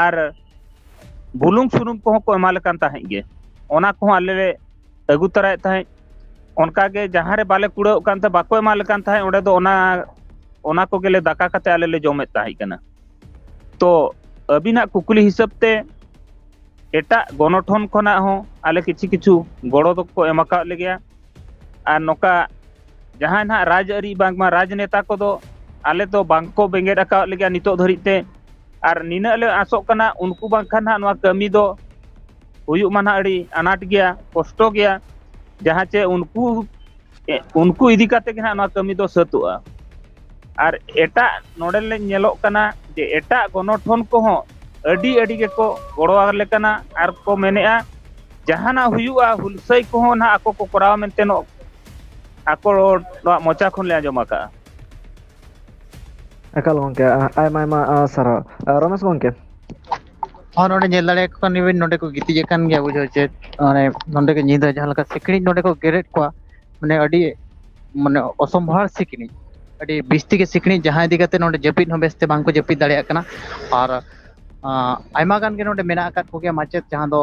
ᱟᱨ ᱵᱩᱞᱩᱝ ᱥᱩᱱᱩᱢ ᱠᱚᱦᱚᱸ ᱠᱚ ᱮᱢᱟᱞᱮ ᱠᱟᱱ ᱛᱟᱦᱮᱸᱫ ᱜᱮ᱾ ᱚᱱᱟ ᱠᱚᱦᱚᱸ ᱟᱞᱮ ᱞᱮ ᱟᱹᱜᱩ ᱛᱚᱨᱟᱭᱮᱫ ᱛᱟᱦᱮᱸᱫ᱾ ᱚᱱᱠᱟ ᱜᱮ ᱡᱟᱦᱟᱸ ᱨᱮ ᱵᱟᱞᱮ ᱠᱩᱲᱟᱹᱣᱚᱜ ᱠᱟᱱ ᱛᱟᱦᱮᱸᱫ, ᱵᱟᱠᱚ ᱮᱢᱟᱞᱮ ᱠᱟᱱ ᱛᱟᱦᱮᱸᱫ, ᱚᱸᱰᱮ ᱫᱚ ᱚᱱᱟ, ᱚᱱᱟ ᱠᱚᱜᱮ ᱞᱮ ᱫᱟᱠᱟ ᱠᱟᱛᱮ ᱟᱞᱮ ᱞᱮ ᱡᱚᱢᱮᱫ ᱛᱟᱦᱮᱸ ᱠᱟᱱᱟ᱾ ᱛᱚ ᱟᱹᱵᱤᱱᱟᱜ ᱠᱩᱠᱞᱤ ᱦᱤᱥᱟᱹᱵ ᱛᱮ ᱮᱴᱟᱜ ᱜᱚᱱᱚᱴᱷᱚᱱ ᱠᱷᱚᱱᱟᱜ ᱦᱚᱸ ᱟᱞᱮ ᱠᱤᱪᱷᱩ ᱠᱤᱪᱷᱩ ᱜᱚᱲᱚ ᱫᱚᱠᱚ ᱮᱢ ᱟᱠᱟᱫ ᱞᱮᱜᱮᱭᱟ᱾ ᱟᱨ ᱱᱚᱝᱠᱟ ᱡᱟᱦᱟᱸᱭ ᱱᱟᱦᱟᱜ ᱨᱟᱡᱽᱟᱹᱨᱤ ᱵᱟᱝᱢᱟ ᱨᱟᱡᱽᱱᱮᱛᱟ ᱠᱚᱫᱚ ᱟᱞᱮ ᱫᱚ ᱵᱟᱝᱠᱚ ᱵᱮᱸᱜᱮᱫ ᱟᱠᱟᱫ ᱞᱮᱜᱮᱭᱟ ᱱᱤᱛᱚᱜ ᱫᱷᱟᱹᱨᱤᱡ ᱛᱮ᱾ ᱟᱨ ᱱᱤᱱᱟᱹᱜ ᱞᱮ ᱟᱸᱥᱚᱜ ᱠᱟᱱᱟ, ᱩᱱᱠᱩ ᱵᱟᱝᱠᱷᱟᱱ ᱱᱟᱦᱟᱜ ᱱᱚᱣᱟ ᱠᱟᱹᱢᱤ ᱫᱚ ᱦᱩᱭᱩᱜ ᱢᱟ ᱱᱟᱦᱟᱜ ᱟᱹᱰᱤ ᱟᱱᱟᱴ ᱜᱮᱭᱟ, ᱠᱚᱥᱴᱚ ᱜᱮᱭᱟ, ᱡᱟᱦᱟᱸ ᱪᱮ ᱩᱱᱠᱩ, ᱮ, ᱩᱱᱠᱩ ᱤᱫᱤ ᱠᱟᱛᱮ ᱜᱮ ᱱᱟᱦᱟᱜ ᱱᱚᱣᱟ ᱠᱟᱹᱢᱤ ᱫᱚ ᱥᱟᱹᱛᱚᱜᱼᱟ᱾ ᱟᱨ ᱮᱴᱟᱜ ᱱᱚᱰᱮ ᱞᱮ ᱧᱮᱞᱚᱜ ᱠᱟᱱᱟ ᱡᱮ ᱮᱴᱟᱜ ᱜᱚᱱᱚᱴᱷᱚᱱ ᱠᱚᱦᱚᱸ ᱟᱹᱰᱤ ᱟᱹᱰᱤ ᱜᱮᱠᱚ ᱜᱚᱲᱚ ᱟᱞᱮ ᱠᱟᱱᱟ ᱟᱨ ᱠᱚ ᱢᱮᱱᱮᱫᱼᱟ, ᱡᱟᱦᱟᱱᱟᱜ ᱦᱩᱭᱩᱜᱼᱟ, ᱦᱩᱞᱥᱟᱹᱭ ᱠᱚᱦᱚᱸ ᱱᱟᱦᱟᱜ ᱟᱠᱚ ᱠᱚ ᱠᱚᱨᱟᱣᱟ ᱢᱮᱱᱛᱮ ᱱᱚ-, ᱟᱠᱚ ᱱᱚᱣᱟ ᱢᱚᱪᱟ ᱠᱷᱚᱱ ᱞᱮ ᱟᱸᱡᱚᱢ ᱟᱠᱟᱫᱼᱟ᱾ ᱮᱠᱟᱞ ᱜᱚᱢᱠᱮ, ᱟ-, ᱟᱭᱢᱟ ᱟᱭᱢᱟ, ᱟ, ᱥᱟᱨᱦᱟᱣ᱾ ᱟ, ᱨᱚᱢᱮᱥ ᱜᱚᱢᱠᱮ᱾ ᱦᱚᱸ, ᱱᱚᱰᱮ ᱧᱮᱞ ᱫᱟᱲᱮᱭᱟᱠᱚ ᱠᱟᱱ ᱜᱮᱭᱟᱵᱤᱱ, ᱱᱚᱰᱮ ᱠᱚ ᱜᱤᱛᱤᱡ ᱟᱠᱟᱱ ᱜᱮᱭᱟ, ᱵᱩᱡᱷᱟᱹᱣ ᱪᱮᱫ, ᱢᱟᱱᱮ, ᱱᱚᱰᱮ ᱜᱮ ᱧᱤᱫᱟᱹ ᱡᱟᱦᱟᱸ ᱞᱮᱠᱟ ᱥᱤᱠᱲᱤᱡ ᱱᱚᱰᱮ ᱠᱚ ᱜᱮᱨᱮᱫ ᱠᱚᱣᱟ, ᱢᱟᱱᱮ, ᱟᱹᱰᱤ, ᱢᱟᱱᱮ, ᱚᱥᱚᱢᱵᱷᱟᱲ ᱥᱤᱠᱲᱤᱡ, ᱟᱹᱰᱤ ᱵᱤᱥᱛᱤ ᱜᱮ ᱥᱤᱠᱲᱤᱡ, ᱡᱟᱦᱟᱸ ᱤᱫᱤ ᱠᱟᱛᱮ ᱱᱚᱰᱮ ᱡᱟᱹᱯᱤᱫ ᱦᱚᱸ ᱵᱮᱥᱛᱮ ᱵᱟᱝ ᱠᱚ ᱡᱟᱹᱯᱤᱫ ᱫᱟᱲᱮᱭᱟᱜ ᱠᱟᱱᱟ᱾ ᱟᱨ, ᱟᱸ, ᱟᱭᱢᱟ ᱜᱟᱱ ᱜᱮ ᱱᱚᱰᱮ ᱢᱮᱱᱟᱜ ᱟᱠᱟᱫ ᱠᱚᱜᱮᱭᱟ ᱢᱟᱪᱮᱫ, ᱡᱟᱦᱟᱸ ᱫᱚ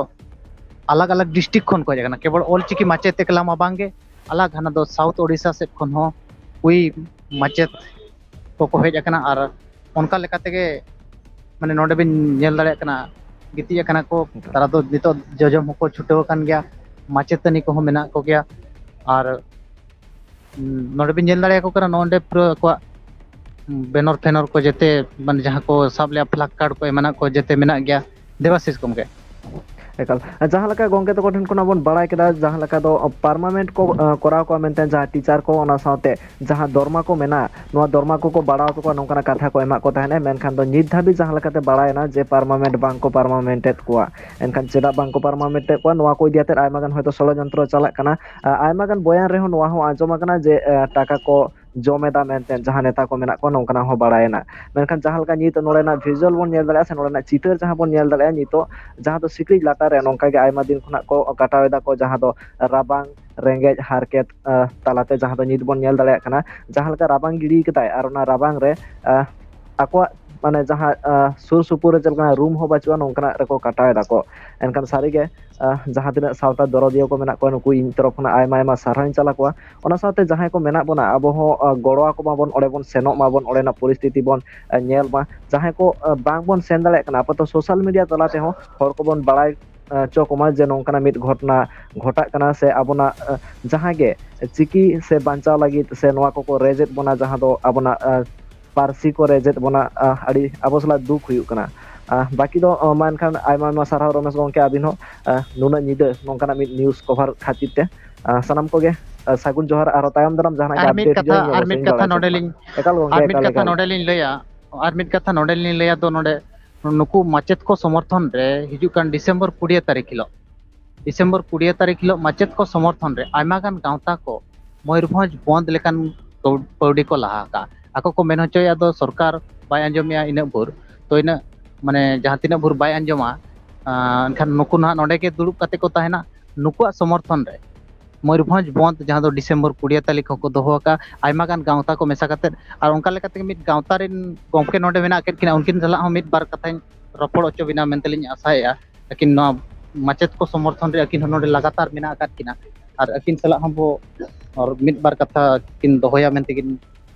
ᱟᱞᱟᱜᱽ ᱟᱞᱟᱜᱽ district ᱠᱷᱚᱱ ᱠᱚ ᱦᱮᱡ ᱟᱠᱟᱱᱟ, ᱠᱮᱵᱚᱞ ᱚᱞᱪᱤᱠᱤ ᱢᱟᱪᱮᱫ ᱮᱠᱞᱟ ᱢᱟ ᱵᱟᱝ ᱜᱮ, ᱟᱞᱟᱜᱽ ᱦᱟᱱᱟ ᱫᱚ South ᱳᱰᱤᱥᱟ ᱥᱮᱫ ᱠᱷᱚᱱ ᱦᱚᱸ ᱦᱩᱭ ᱢᱟᱪᱮᱫ ᱠᱚᱠᱚ ᱦᱮᱡ ᱟᱠᱟᱱᱟ᱾ ᱟᱨ ᱚᱱᱠᱟ ᱞᱮᱠᱟ ᱛᱮᱜᱮ, ᱢᱟᱱᱮ, ᱱᱚᱰᱮ ᱵᱤᱱ ᱧᱮᱞ ᱫᱟᱲᱮᱭᱟᱜ ᱠᱟᱱᱟ, ᱜᱤᱛᱤᱡ ᱟᱠᱟᱱᱟ ᱠᱚ᱾ ᱮᱠᱟᱞ᱾ ᱛᱟᱨᱟ ᱫᱚ ᱱᱤᱛᱚᱜ ᱡᱚᱡᱚᱢ ᱦᱚᱸᱠᱚ ᱪᱷᱩᱴᱟᱹᱣ ᱟᱠᱟᱱ ᱜᱮᱭᱟ, ᱢᱟᱪᱮᱛᱟᱹᱱᱤ ᱠᱚᱦᱚᱸ ᱢᱮᱱᱟᱜ ᱠᱚᱜᱮᱭᱟ᱾ ᱟᱨ, ᱩᱸ, ᱱᱚᱰᱮ ᱵᱤᱱ ᱧᱮᱞ ᱫᱟᱲᱮᱭᱟᱠᱚ ᱠᱟᱱᱟ, ᱱᱚᱰᱮ ᱯᱩᱨᱟᱹ ᱟᱠᱚᱣᱟᱜ, ᱩᱸ, banner ᱯᱷᱮᱱᱚᱨ ᱠᱚ ᱡᱮᱛᱮ, ᱢᱟᱱᱮ, ᱡᱟᱦᱟᱸ ᱠᱚ ᱥᱟᱵ ᱞᱮᱜᱼᱟ, placard ᱠᱚ ᱮᱢᱟᱱᱟᱜ ᱠᱚ ᱡᱮᱛᱮ ᱢᱮᱱᱟᱜ ᱜᱮᱭᱟ᱾ ᱫᱮᱵᱟᱥᱤᱥ ᱜᱚᱢᱠᱮ᱾ ᱮᱠᱟᱞ᱾ ᱡᱟᱦᱟᱸ ᱞᱮᱠᱟ ᱜᱚᱢᱠᱮ ᱛᱟᱠᱚ ᱴᱷᱮᱱ ᱠᱷᱚᱱᱟᱜ ᱵᱚᱱ ᱵᱟᱲᱟᱭ ᱠᱮᱫᱟ, ᱡᱟᱦᱟᱸ ᱞᱮᱠᱟ ᱫᱚ permanent ᱠᱚ, ᱟᱸ, ᱠᱚᱨᱟᱣ ᱠᱚᱣᱟ ᱢᱮᱱᱛᱮ, ᱡᱟᱦᱟᱸ teacher ᱠᱚ, ᱚᱱᱟ ᱥᱟᱶᱛᱮ ᱡᱟᱦᱟᱸ ᱫᱚᱨᱢᱟ ᱠᱚ ᱢᱮᱱᱟᱜᱼᱟ, ᱱᱚᱣᱟ ᱫᱚᱨᱢᱟ ᱠᱚᱠᱚ ᱵᱟᱲᱟᱣ ᱛᱟᱠᱚᱣᱟ, ᱱᱚᱝᱠᱟᱱᱟᱜ ᱠᱟᱛᱷᱟ ᱠᱚ ᱮᱢᱟᱜ ᱠᱚ ᱛᱟᱦᱮᱸᱫ᱾ ᱢᱮᱱᱠᱷᱟᱱ ᱫᱚ ᱱᱤᱛ ᱫᱷᱟᱹᱵᱤᱡ ᱡᱟᱦᱟᱸ ᱞᱮᱠᱟᱛᱮ ᱵᱟᱲᱟᱭᱮᱱᱟ ᱡᱮ permanent ᱵᱟᱝ ᱠᱚ permanent ᱮᱫ ᱠᱚᱣᱟ᱾ ᱮᱱᱠᱷᱟᱱ ᱪᱮᱫᱟᱜ ᱵᱟᱝ ᱠᱚ permanent ᱮᱫ ᱠᱚᱣᱟ, ᱱᱚᱣᱟ ᱠᱚ ᱤᱫᱤ ᱠᱟᱛᱮᱫ ᱟᱭᱢᱟ ᱜᱟᱱ ᱦᱚᱭᱛᱳ ᱥᱚᱲᱚᱡᱚᱱᱛᱨᱚ ᱪᱟᱞᱟᱜ ᱠᱟᱱᱟ᱾ ᱟ-, ᱟᱭᱢᱟ ᱜᱟᱱ ᱵᱚᱭᱟᱱ ᱨᱮᱦᱚᱸ ᱱᱚᱣᱟ ᱦᱚᱸ ᱟᱸᱡᱚᱢ ᱟᱠᱟᱱᱟ ᱡᱮ, ᱮ, ᱴᱟᱠᱟ ᱠᱚ ᱡᱚᱢ ᱮᱫᱟ ᱢᱮᱱᱛᱮ ᱡᱟᱦᱟᱸ ᱱᱮᱛᱟ ᱠᱚ ᱢᱮᱱᱟᱜ ᱠᱚᱣᱟ, ᱱᱚᱝᱠᱟᱱᱟᱜ ᱦᱚᱸ ᱵᱟᱲᱟᱭᱮᱱᱟ᱾ ᱢᱮᱱᱠᱷᱟᱱ ᱡᱟᱦᱟᱸ ᱞᱮᱠᱟ ᱱᱤᱛ ᱱᱚᱰᱮᱱᱟᱜ visual ᱵᱚᱱ ᱧᱮᱞ ᱫᱟᱲᱮᱭᱟᱜᱼᱟ ᱥᱮ ᱱᱚᱰᱮᱱᱟᱜ ᱪᱤᱛᱟᱹᱨ ᱡᱟᱦᱟᱸ ᱵᱚᱱ ᱧᱮᱞ ᱫᱟᱲᱮᱭᱟᱜᱼᱟ ᱱᱤᱛᱚᱜ, ᱡᱟᱦᱟᱸ ᱫᱚ ᱥᱤᱠᱲᱤᱡ ᱞᱟᱴᱟ ᱨᱮ ᱱᱚᱝᱠᱟ ᱜᱮ ᱟᱭᱢᱟ ᱫᱤᱱ ᱠᱷᱚᱱᱟᱜ ᱠᱚ ᱠᱟᱴᱟᱣ ᱮᱫᱟ ᱠᱚ, ᱡᱟᱦᱟᱸ ᱫᱚ ᱨᱟᱵᱟᱝ, ᱨᱮᱸᱜᱮᱡ, ᱦᱟᱨᱠᱮᱛ ᱟᱸ, ᱛᱟᱞᱟᱛᱮ ᱡᱟᱦᱟᱸ ᱫᱚ ᱱᱤᱛ ᱵᱚᱱ ᱧᱮᱞ ᱫᱟᱲᱮᱭᱟᱜ ᱠᱟᱱᱟ, ᱡᱟᱦᱟᱸ ᱞᱮᱠᱟ ᱨᱟᱵᱟᱝ ᱜᱤᱰᱤ ᱠᱟᱫᱟᱭ ᱟᱨ ᱚᱱᱟ ᱨᱟᱵᱟᱝ ᱨᱮ ᱟᱸ, ᱟᱠᱚᱣᱟᱜ ᱢᱟᱱᱮ ᱡᱟᱦᱟᱸ ᱟᱸ, ᱥᱩᱨ ᱥᱩᱯᱩᱨ ᱨᱮ ᱪᱮᱫ ᱞᱮᱠᱟᱱᱟᱜ ᱨᱩᱢ ᱦᱚᱸ ᱵᱟᱹᱪᱩᱜᱼᱟ, ᱱᱚᱝᱠᱟᱱᱟᱜ ᱨᱮᱠᱚ ᱠᱟᱴᱟᱣ ᱮᱫᱟ ᱠᱚ᱾ ᱮᱱᱠᱷᱟᱱ ᱥᱟᱹᱨᱤᱜᱮ ᱟᱸ, ᱡᱟᱦᱟᱸ ᱛᱤᱱᱟᱹᱜ ᱥᱟᱶᱛᱟ ᱫᱚᱨᱚᱫᱤᱭᱟᱹ ᱠᱚ ᱢᱮᱱᱟᱜ ᱠᱚᱣᱟ, ᱱᱩᱠᱩ ᱤᱧ ᱛᱚᱨᱚᱯ ᱠᱷᱚᱱᱟᱜ ᱟᱭᱢᱟ ᱟᱭᱢᱟ ᱥᱟᱨᱦᱟᱣᱤᱧ ᱪᱟᱞ ᱟᱠᱚᱣᱟ᱾ ᱚᱱᱟ ᱥᱟᱶᱛᱮ ᱡᱟᱦᱟᱸᱭ ᱠᱚ ᱢᱮᱱᱟᱜ ᱵᱚᱱᱟ, ᱟᱵᱚ ᱦᱚᱸ ᱟᱸ, ᱜᱚᱲᱚ ᱟᱠᱚ ᱢᱟᱵᱚᱱ, ᱚᱸᱰᱮ ᱵᱚᱱ ᱥᱮᱱᱚᱜ ᱢᱟᱵᱚᱱ, ᱚᱸᱰᱮᱱᱟᱜ ᱯᱚᱨᱤᱥᱛᱷᱤᱛᱤ ᱵᱚᱱ ᱟᱸ, ᱧᱮᱞ ᱢᱟ᱾ ᱡᱟᱦᱟᱸᱭ ᱠᱚ ᱟᱸ, ᱵᱟᱝ ᱵᱚᱱ ᱥᱮᱱ ᱫᱟᱲᱮᱭᱟᱜ ᱠᱟᱱᱟ, ᱟᱯᱟᱛᱚᱛᱚ social media ᱛᱟᱞᱟ ᱛᱮᱦᱚᱸ ᱦᱚᱲ ᱠᱚᱵᱚᱱ ᱵᱟᱲᱟᱭ ᱟᱸ, ᱦᱚᱪᱚ ᱠᱚᱢᱟ ᱡᱮ ᱱᱚᱝᱠᱟᱱᱟᱜ ᱢᱤᱫ ᱜᱷᱚᱴᱚᱱᱟ ᱜᱷᱚᱴᱟᱜ ᱠᱟᱱᱟ ᱥᱮ ᱟᱵᱚᱱᱟᱜ ᱟᱸ, ᱡᱟᱦᱟᱸ ᱜᱮ ᱪᱤᱠᱤ ᱥᱮ ᱵᱟᱧᱪᱟᱣ ᱞᱟᱹᱜᱤᱫ ᱥᱮ ᱱᱚᱣᱟ ᱠᱚᱠᱚ ᱨᱮᱡᱮᱫ ᱵᱚᱱᱟ, ᱡᱟᱦᱟᱸ ᱫᱚ ᱟᱵᱚᱱᱟᱜ ᱟᱸ, ᱯᱟᱹᱨᱥᱤ ᱠᱚ ᱨᱮᱡᱮᱫ ᱵᱚᱱᱟ, ᱟᱸ, ᱟᱹᱰᱤ ᱟᱵᱚ ᱥᱟᱞᱟᱜ ᱫᱩᱠ ᱦᱩᱭᱩᱜ ᱠᱟᱱᱟ᱾ ᱟᱸ, ᱵᱟᱹᱠᱤ ᱫᱚ ᱟᱸ, ᱢᱟ ᱮᱱᱠᱷᱟᱱ ᱟᱭᱢᱟ ᱟᱭᱢᱟ ᱥᱟᱨᱦᱟᱣ ᱨᱚᱢᱮᱥ ᱜᱚᱢᱠᱮ, ᱟᱹᱵᱤᱱ ᱦᱚᱸ ᱟᱸ, ᱱᱩᱱᱟᱹᱜ ᱧᱤᱫᱟᱹ ᱱᱚᱝᱠᱟᱱᱟᱜ ᱢᱤᱫ news cover ᱠᱷᱟᱹᱛᱤᱨ ᱛᱮ᱾ ᱟᱸ, ᱥᱟᱱᱟᱢ ᱠᱚᱜᱮ ᱟᱸ, ᱥᱟᱹᱜᱩᱱ ᱡᱚᱦᱟᱨ, ᱟᱨᱦᱚᱸ ᱛᱟᱭᱚᱢ ᱫᱟᱨᱟᱢ ᱡᱟᱦᱟᱱᱟᱜ ᱜᱮ ᱟᱨ ᱢᱤᱫ update ᱠᱟᱛᱷᱟ, ᱦᱤᱡᱩᱜᱼᱟ, ᱤᱧ ᱟᱨ ᱚᱵᱚᱥᱥᱳᱭ ᱢᱤᱫ ᱤᱧ ᱠᱟᱛᱷᱟ ᱵᱟᱲᱟᱭ ᱱᱚᱰᱮ ᱦᱚᱪᱚ ᱞᱤᱧ, ᱢᱮᱭᱟ᱾ ᱮᱠᱟᱞ ᱜᱚᱢᱠᱮ, ᱟᱨ ᱢᱤᱫ ᱮᱠᱟᱞ, ᱠᱟᱛᱷᱟ ᱮᱠᱟᱞ᱾ ᱱᱚᱰᱮ ᱞᱤᱧ ᱞᱟᱹᱭᱟ, ᱟᱨ ᱢᱤᱫ ᱠᱟᱛᱷᱟ ᱱᱚᱰᱮ ᱞᱤᱧ ᱞᱟᱹᱭᱟ ᱫᱚ ᱱᱚᱰᱮ ᱱᱩᱠᱩ ᱢᱟᱪᱮᱫ ᱠᱚ ᱥᱚᱢᱚᱨᱛᱷᱚᱱ ᱨᱮ ᱦᱤᱡᱩᱜ ᱠᱟᱱ ᱰᱤᱥᱮᱢᱵᱚᱨ ᱠᱩᱲᱤᱭᱟᱹ ᱛᱟᱹᱨᱤᱠᱷ ᱦᱤᱞᱳᱜ, ᱰᱤᱥᱮᱢᱵᱚᱨ ᱠᱩᱲᱤᱭᱟᱹ ᱛᱟᱹᱨᱤᱠᱷ ᱦᱤᱞᱳᱜ ᱢᱟᱪᱮᱫ ᱠᱚ ᱥᱚᱢᱚᱨᱛᱷᱚᱱ ᱨᱮ ᱟᱭᱢᱟ ᱜᱟᱱ ᱜᱟᱶᱛᱟ ᱠᱚ ᱢᱚᱭᱩᱨᱵᱷᱚᱸᱡᱽ ᱵᱚᱱᱫ ᱞᱮᱠᱟᱱ ᱠᱟᱹᱣ-, ᱯᱟᱹᱣᱲᱤ ᱠᱚ ᱞᱟᱦᱟ ᱟᱠᱟᱫᱼᱟ᱾ ᱟᱠᱚ ᱠᱚ ᱢᱮᱱ ᱦᱚᱪᱚᱭᱮᱫᱼᱟ ᱫᱚ ᱥᱚᱨᱠᱟᱨ ᱵᱟᱭ ᱟᱸᱡᱚᱢᱮᱫᱼᱟ ᱤᱱᱟᱹᱜ ᱵᱷᱳᱨ, ᱛᱚ ᱤᱱᱟᱹᱜ ᱢᱟᱱᱮ ᱡᱟᱦᱟᱸ ᱛᱤᱱᱟᱹᱜ ᱵᱷᱳᱨ ᱵᱟᱭ ᱟᱸᱡᱚᱢᱟ, ᱟᱸ, ᱮᱱᱠᱷᱟᱱ ᱱᱩᱠᱩ ᱱᱟᱦᱟᱜ ᱱᱚᱰᱮ ᱜᱮ ᱫᱩᱲᱩᱵ ᱠᱟᱛᱮ ᱠᱚ ᱛᱟᱦᱮᱱᱟ᱾ ᱱᱩᱠᱩᱣᱟᱜ ᱥᱚᱢᱚᱨᱛᱷᱚᱱ ᱨᱮ ᱢᱚᱭᱩᱨᱵᱷᱚᱸᱡᱽ ᱵᱚᱱᱫ ᱡᱟᱦᱟᱸ ᱫᱚ ᱰᱤᱥᱮᱢᱵᱚᱨ ᱠᱩᱲᱤᱭᱟᱹ ᱛᱟᱹᱨᱤᱠᱷ ᱦᱚᱸᱠᱚ ᱫᱚᱦᱚ ᱟᱠᱟᱫᱼᱟ, ᱟᱭᱢᱟ ᱜᱟᱱ ᱜᱟᱶᱛᱟ ᱠᱚ ᱢᱮᱥᱟ ᱠᱟᱛᱮᱫ᱾ ᱟᱨ ᱚᱱᱠᱟ ᱞᱮᱠᱟᱛᱮ ᱢᱤᱫ ᱜᱟᱶᱛᱟ ᱨᱮᱱ ᱜᱚᱢᱠᱮ ᱱᱚᱰᱮ ᱢᱮᱱᱟᱜ ᱟᱠᱟᱫ ᱠᱤᱱᱟ, ᱩᱱᱠᱤᱱ ᱥᱟᱞᱟᱜ ᱦᱚᱸ ᱢᱤᱫ ᱵᱟᱨ ᱠᱟᱛᱷᱟᱧ ᱨᱚᱯᱚᱲ ᱦᱚᱪᱚ ᱵᱤᱱᱟ ᱢᱮᱱᱛᱮᱞᱤᱧ ᱟᱥᱟᱭᱮᱫᱼᱟ᱾ ᱟᱹᱠᱤᱱ ᱱᱚᱣᱟ ᱢᱟᱪᱮᱫ ᱠᱚ ᱥᱚᱢᱚᱨᱛᱷᱚᱱ ᱨᱮ ᱟᱹᱠᱤᱱ ᱦᱚᱸ ᱱᱚᱰᱮ ᱞᱟᱜᱟᱛᱟᱨ ᱢᱮᱱᱟᱜ ᱟᱠᱟᱫ ᱠᱤᱱᱟ, ᱟᱨ ᱟᱹᱠᱤᱱ ᱥᱟᱞᱟᱜ ᱦᱚᱸ ᱵᱚ ᱟᱨ ᱢᱤᱫ ᱵᱟᱨ ᱠᱟᱛᱷᱟ ᱠᱤᱱ ᱫᱚᱦᱚᱭᱟ ᱢᱮᱱᱛᱮ ᱠᱤᱱ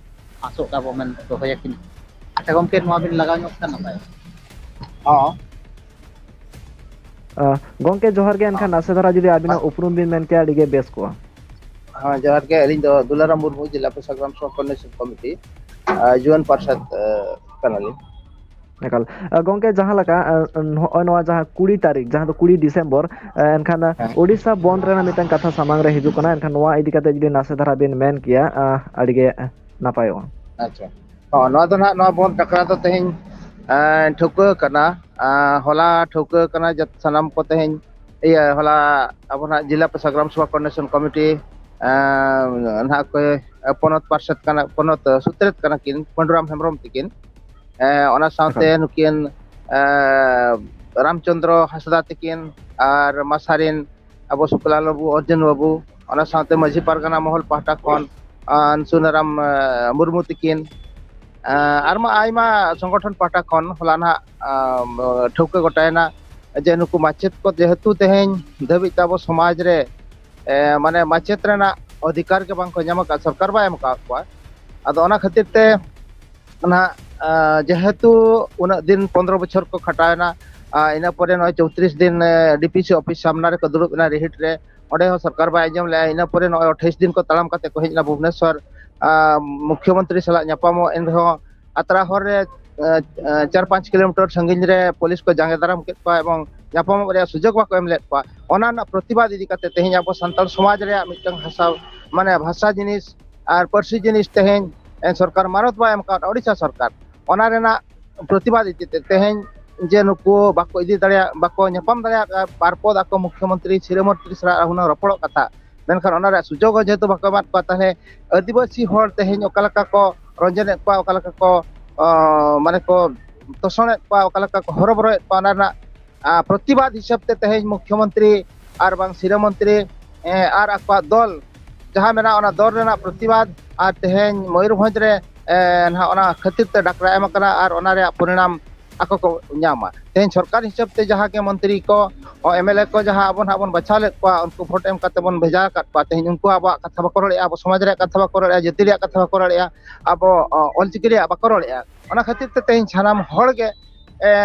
ᱟᱥᱚᱜ ᱟᱵᱚ ᱢᱮᱱ ᱫᱚᱦᱚᱭᱟᱠᱤᱱ᱾ ᱟᱪᱪᱷᱟ ᱜᱚᱢᱠᱮ, ᱱᱚᱣᱟ ᱵᱤᱱ ᱞᱟᱜᱟᱣ ᱧᱚᱜ ᱠᱷᱟᱱ ᱱᱟᱯᱟᱭᱚᱜᱼᱟ᱾ ᱦᱚᱸ᱾ ᱟᱸ, ᱜᱚᱢᱠᱮ ᱡᱚᱦᱟᱨ ᱜᱮ, ᱮᱱᱠᱷᱟᱱ ᱦᱚᱸ᱾ ᱱᱟᱥᱮ ᱫᱷᱟᱨᱟ ᱡᱩᱫᱤ ᱟᱹᱵᱤᱱᱟᱜ ᱦᱚᱸ᱾ ᱩᱯᱨᱩᱢ ᱵᱤᱱ ᱢᱮᱱ ᱠᱮᱭᱟ, ᱟᱹᱰᱤ ᱜᱮ ᱵᱮᱥ ᱠᱚᱜᱼᱟ᱾ ᱦᱚᱸ, ᱡᱚᱦᱟᱨ ᱜᱮ, ᱟᱹᱞᱤᱧ ᱫᱚ ᱫᱩᱞᱟᱨᱟᱢ ᱢᱩᱨᱢᱩ, ᱡᱮᱞᱟ ᱯᱨᱚᱥᱟ ᱜᱨᱟᱢ ᱥᱚᱵᱷᱟ coordination committee, ᱟᱸ, ᱡᱩᱣᱟᱹᱱ ᱯᱟᱨᱥᱟᱫ, ᱟᱸ, ᱠᱟᱱᱟᱞᱤᱧ᱾ ᱮᱠᱟᱞ᱾ ᱟᱸ, ᱜᱚᱢᱠᱮ, ᱡᱟᱦᱟᱸ ᱞᱮᱠᱟ, ᱟᱸ, ᱱᱚᱜᱼᱚᱭ ᱱᱚᱣᱟ ᱡᱟᱦᱟᱸ ᱠᱩᱲᱤ ᱛᱟᱹᱨᱤᱠᱷ, ᱡᱟᱦᱟᱸ ᱫᱚ ᱠᱩᱲᱤ ᱰᱤᱥᱮᱢᱵᱚᱨ, ᱟᱸ, ᱮᱱᱠᱷᱟᱱ, ᱟᱸ, ᱦᱮᱸ᱾ ᱳᱰᱤᱥᱟ ᱵᱚᱱᱫ ᱨᱮᱱᱟᱜ ᱢᱤᱫᱴᱟᱝ ᱠᱟᱛᱷᱟ ᱥᱟᱢᱟᱝ ᱨᱮ ᱦᱤᱡᱩᱜ ᱠᱟᱱᱟ, ᱮᱱᱠᱷᱟᱱ ᱱᱚᱣᱟ ᱤᱫᱤ ᱠᱟᱛᱮ ᱡᱩᱫᱤ ᱱᱟᱥᱮ ᱫᱷᱟᱨᱟ ᱵᱤᱱ ᱢᱮᱱ ᱠᱮᱭᱟ, ᱟᱸ, ᱟᱹᱰᱤ ᱜᱮ, ᱟᱸ, ᱱᱟᱯᱟᱭᱚᱜᱼᱟ᱾ ᱟᱪᱪᱷᱟ, ᱦᱚᱸ, ᱱᱚᱣᱟ ᱫᱚ ᱱᱟᱦᱟᱜ, ᱱᱚᱣᱟ ᱵᱚᱱᱫ ᱰᱟᱠᱨᱟ ᱫᱚ ᱛᱮᱦᱮᱧ, ᱮᱸ, ᱴᱷᱟᱹᱣᱠᱟᱹ ᱠᱟᱱᱟ, ᱮᱸ, ᱦᱚᱞᱟ ᱴᱷᱟᱹᱣᱠᱟᱹ ᱠᱟᱱᱟ, ᱡᱚᱛ-, ᱥᱟᱱᱟᱢ ᱠᱚ ᱛᱮᱦᱮᱧ, ᱤᱭᱟᱹ, ᱦᱚᱞᱟ ᱟᱵᱚ ᱱᱟᱦᱟᱜ ᱡᱮᱞᱟ ᱯᱨᱚᱥᱟ ᱜᱨᱟᱢ ᱥᱚᱵᱷᱟ coordination committee, ᱱᱟᱦᱟᱜ ᱚᱠᱚᱭ ᱯᱚᱱᱚᱛ ᱯᱟᱨᱥᱮᱛ ᱠᱟᱱᱟ, ᱯᱚᱱᱚᱛ ᱥᱩᱛᱨᱮᱛ ᱠᱟᱱᱟ ᱠᱤᱱ ᱯᱟᱹᱰᱩᱨᱟᱢ ᱦᱮᱢᱵᱨᱚᱢ ᱛᱟᱹᱠᱤᱱ᱾ ᱚᱱᱟ ᱥᱟᱶᱛᱮ ᱱᱩᱠᱤᱱ ᱨᱟᱢᱪᱚᱸᱫᱽᱨᱚ ᱦᱟᱸᱥᱫᱟ ᱛᱟᱹᱠᱤᱱ ᱟᱨ ᱢᱟᱥᱟᱨᱤᱱ ᱟᱵᱚ ᱥᱩᱠᱞᱟᱞ ᱵᱟᱹᱵᱩ, ᱚᱨᱡᱩᱱ ᱵᱟᱹᱵᱩ, ᱚᱱᱟ ᱥᱟᱶᱛᱮ ᱢᱟᱹᱡᱷᱤ ᱯᱟᱨᱜᱟᱱᱟ ᱢᱚᱦᱚᱞ ᱯᱟᱦᱴᱟ ᱠᱷᱚᱱ ᱥᱩᱱᱟᱨᱟᱢ ᱢᱩᱨᱢᱩ ᱛᱟᱹᱠᱤᱱ, ᱟᱨᱢᱟ ᱟᱭᱢᱟ ᱥᱚᱝᱜᱚᱴᱷᱚᱱ ᱯᱟᱦᱴᱟ ᱠᱷᱚᱱ ᱦᱚᱞᱟ ᱱᱟᱦᱟᱜ ᱴᱷᱟᱹᱣᱠᱟᱹ ᱜᱚᱴᱟᱭᱮᱱᱟ ᱡᱮ ᱱᱩᱠᱩ ᱢᱟᱪᱮᱫ ᱠᱚ ᱡᱮᱦᱮᱛᱩ ᱛᱮᱦᱮᱧ ᱫᱷᱟᱹᱵᱤᱡ ᱛᱮ ᱟᱵᱚ ᱥᱚᱢᱟᱡᱽ ᱨᱮ ᱢᱟᱱᱮ ᱢᱟᱪᱮᱫ ᱨᱮᱱᱟᱜ ᱚᱫᱷᱤᱠᱟᱨ ᱜᱮ ᱵᱟᱝ ᱠᱚ ᱧᱟᱢ ᱟᱠᱟᱫ, ᱥᱚᱨᱠᱟᱨ ᱵᱟᱭ ᱮᱢ ᱟᱠᱟᱫ ᱠᱚᱣᱟ᱾ ᱟᱫᱚ ᱚᱱᱟ ᱠᱷᱟᱹᱛᱤᱨ ᱛᱮ ᱱᱟᱦᱟᱜ ᱡᱮᱦᱮᱛᱩ ᱩᱱᱟᱹᱜ ᱫᱤᱱ ᱯᱚᱱᱫᱽᱨᱚ ᱵᱚᱪᱷᱚᱨ ᱠᱚ ᱠᱷᱟᱴᱟᱣᱮᱱᱟ, ᱤᱱᱟᱹ ᱯᱚᱨᱮ ᱱᱚᱜᱼᱚᱭ ᱪᱳᱭᱛᱨᱤᱥ ᱫᱤᱱ ᱰᱤᱯᱤᱥᱤ ᱚᱯᱷᱤᱥ ᱥᱟᱢᱱᱟ ᱨᱮᱠᱚ ᱫᱩᱲᱩᱵ ᱮᱱᱟ ᱨᱤᱦᱤᱴ ᱨᱮ, ᱚᱸᱰᱮ ᱦᱚᱸ ᱥᱚᱨᱠᱟᱨ ᱵᱟᱭ ᱟᱸᱡᱚᱢ ᱞᱮᱫᱼᱟ᱾ ᱤᱱᱟᱹ ᱯᱚᱨᱮ ᱱᱚᱜᱼᱚᱭ ᱟᱴᱷᱟᱭᱤᱥ ᱫᱤᱱ ᱠᱚ ᱛᱟᱲᱟᱢ ᱠᱟᱛᱮ ᱠᱚ ᱦᱮᱡ ᱮᱱᱟ ᱵᱷᱩᱵᱽᱱᱮᱥᱚᱨ ᱢᱩᱠᱷᱭᱚᱢᱚᱱᱛᱨᱤ ᱥᱟᱞᱟᱜ ᱧᱟᱯᱟᱢᱚᱜ᱾ ᱮᱱᱨᱮᱦᱚᱸ ᱟᱛᱨᱟ ᱦᱚᱨ ᱨᱮ ᱪᱟᱨ ᱯᱟᱸᱪ ᱠᱤᱞᱳᱢᱤᱴᱟᱨ ᱥᱟᱺᱜᱤᱧ ᱨᱮ ᱯᱩᱞᱤᱥ ᱠᱚ ᱡᱟᱸᱜᱮ ᱫᱟᱨᱟᱢ ᱠᱮᱫ ᱠᱚᱣᱟ ᱮᱵᱚᱝ ᱧᱟᱯᱟᱢᱚᱜ ᱨᱮᱭᱟᱜ ᱥᱩᱡᱳᱜᱽ ᱵᱟᱠᱚ ᱮᱢ ᱞᱮᱫ ᱠᱚᱣᱟ᱾ ᱚᱱᱟ ᱨᱮᱱᱟᱜ ᱯᱨᱚᱛᱤᱵᱟᱫ ᱤᱫᱤ ᱠᱟᱛᱮ ᱛᱮᱦᱮᱧ ᱟᱵᱚ ᱥᱟᱱᱛᱟᱲ ᱥᱚᱢᱟᱡᱽ ᱨᱮᱭᱟᱜ ᱢᱤᱫᱴᱟᱝ ᱵᱷᱟᱥᱟ, ᱢᱟᱱᱮ ᱵᱷᱟᱥᱟ ᱡᱤᱱᱤᱥ ᱟᱨ ᱯᱟᱹᱨᱥᱤ ᱡᱤᱱᱤᱥ ᱛᱮᱦᱮᱧ ᱥᱚᱨᱠᱟᱨ ᱢᱟᱱᱚᱛ ᱵᱟᱭ ᱮᱢ ᱟᱠᱟᱫ ᱳᱰᱤᱥᱟ ᱥᱚᱨᱠᱟᱨ, ᱚᱱᱟ ᱨᱮᱱᱟᱜ ᱯᱨᱚᱛᱤᱵᱟᱫ ᱤᱫᱤ ᱛᱮ ᱛᱮᱦᱮᱧ ᱡᱮ ᱱᱩᱠᱩ ᱵᱟᱠᱚ ᱤᱫᱤ ᱫᱟᱲᱮᱭᱟᱜ, ᱵᱟᱠᱚ ᱧᱟᱯᱟᱢ ᱫᱟᱲᱮᱭᱟᱜ ᱵᱟᱨ ᱯᱚᱫ ᱟᱠᱚ ᱢᱩᱠᱷᱭᱚᱢᱚᱱᱛᱨᱤ, ᱥᱤᱨᱟᱹ ᱢᱚᱱᱛᱨᱤ ᱥᱟᱞᱟᱜ ᱦᱩᱱᱟᱹᱝ ᱨᱚᱯᱚᱲᱚᱜ ᱠᱟᱛᱷᱟ, ᱢᱮᱱᱠᱷᱟᱱ ᱚᱱᱟ ᱨᱮᱭᱟᱜ ᱥᱩᱡᱳᱜᱽ ᱦᱚᱸ ᱡᱮᱦᱮᱛᱩ ᱵᱟᱠᱚ ᱮᱢᱟᱫ ᱠᱚᱣᱟ, ᱛᱟᱦᱚᱞᱮ ᱟᱹᱫᱤᱵᱟᱹᱥᱤ ᱦᱚᱲ ᱛᱮᱦᱮᱧ ᱚᱠᱟ ᱞᱮᱠᱟ ᱠᱚ ᱨᱚᱸᱡᱚᱱᱮᱫ ᱠᱚᱣᱟ, ᱚᱠᱟ ᱞᱮᱠᱟ ᱠᱚ ᱢᱟᱱᱮ ᱠᱚ ᱛᱚᱥᱚᱱᱮᱫ ᱠᱚᱣᱟ, ᱚᱠᱟ ᱞᱮᱠᱟ ᱠᱚ ᱦᱚᱨᱚᱵᱚᱨᱚᱭᱮᱫ ᱠᱚᱣᱟ, ᱚᱱᱟ ᱨᱮᱱᱟᱜ ᱯᱨᱚᱛᱤᱵᱟᱫ ᱦᱤᱥᱟᱹᱵ ᱛᱮ ᱛᱮᱦᱮᱧ ᱢᱩᱠᱷᱭᱚᱢᱚᱱᱛᱨᱤ ᱟᱨ ᱵᱟᱝ ᱥᱤᱨᱟᱹ ᱢᱚᱱᱛᱨᱤ ᱟᱨ ᱟᱠᱚᱣᱟᱜ ᱫᱚᱞ ᱡᱟᱦᱟᱸ ᱢᱮᱱᱟᱜᱼᱟ, ᱚᱱᱟ ᱫᱚᱞ ᱨᱮᱱᱟᱜ ᱯᱨᱚᱛᱤᱵᱟᱫ ᱟᱨ ᱛᱮᱦᱮᱧ ᱢᱚᱭᱩᱨᱵᱷᱚᱸᱡᱽ ᱨᱮ ᱱᱟᱦᱟᱜ ᱚᱱᱟ ᱠᱷᱟᱹᱛᱤᱨ ᱛᱮ ᱰᱟᱠᱨᱟ ᱮᱢ ᱟᱠᱟᱱᱟ ᱟᱨ ᱚᱱᱟ ᱨᱮᱭᱟᱜ ᱯᱚᱨᱤᱱᱟᱢ ᱟᱠᱚ ᱠᱚ ᱧᱟᱢᱟ᱾ ᱛᱮᱦᱮᱧ ᱥᱚᱨᱠᱟᱨ ᱦᱤᱥᱟᱹᱵ ᱛᱮ ᱡᱟᱦᱟᱸ ᱜᱮ ᱢᱚᱱᱛᱨᱤ ᱠᱚ, ᱮᱢ ᱮᱞ ᱮ ᱠᱚ ᱡᱟᱦᱟᱸ ᱟᱵᱚ ᱱᱟᱦᱟᱜ ᱵᱚᱱ ᱵᱟᱪᱷᱟᱣ ᱞᱮᱫ ᱠᱚᱣᱟ, ᱩᱱᱠᱩ ᱵᱷᱳᱴ ᱮᱢ ᱠᱟᱛᱮ ᱵᱚᱱ ᱵᱷᱮᱡᱟ ᱟᱠᱟᱫ ᱠᱚᱣᱟ, ᱛᱮᱦᱮᱧ ᱩᱱᱠᱩ ᱟᱵᱚᱣᱟᱜ ᱠᱟᱛᱷᱟ ᱵᱟᱠᱚ ᱨᱚᱲᱮᱫᱼᱟ, ᱟᱵᱚ ᱥᱚᱢᱟᱡᱽ ᱨᱮᱭᱟᱜ ᱠᱟᱛᱷᱟ ᱵᱟᱠᱚ ᱨᱚᱲᱮᱫᱼᱟ, ᱡᱟᱹᱛᱤ ᱨᱮᱭᱟᱜ ᱠᱟᱛᱷᱟ ᱵᱟᱠᱚ ᱨᱚᱲᱮᱫᱼᱟ, ᱟᱵᱚ ᱚᱞᱪᱤᱠᱤ ᱨᱮᱭᱟᱜ ᱵᱟᱠᱚ ᱨᱚᱲᱮᱫᱼᱟ᱾ ᱚᱱᱟ ᱠᱷᱟᱹᱛᱤᱨ ᱛᱮ ᱛᱮᱦᱮᱧ ᱥᱟᱱᱟᱢ ᱦᱚᱲ ᱜᱮ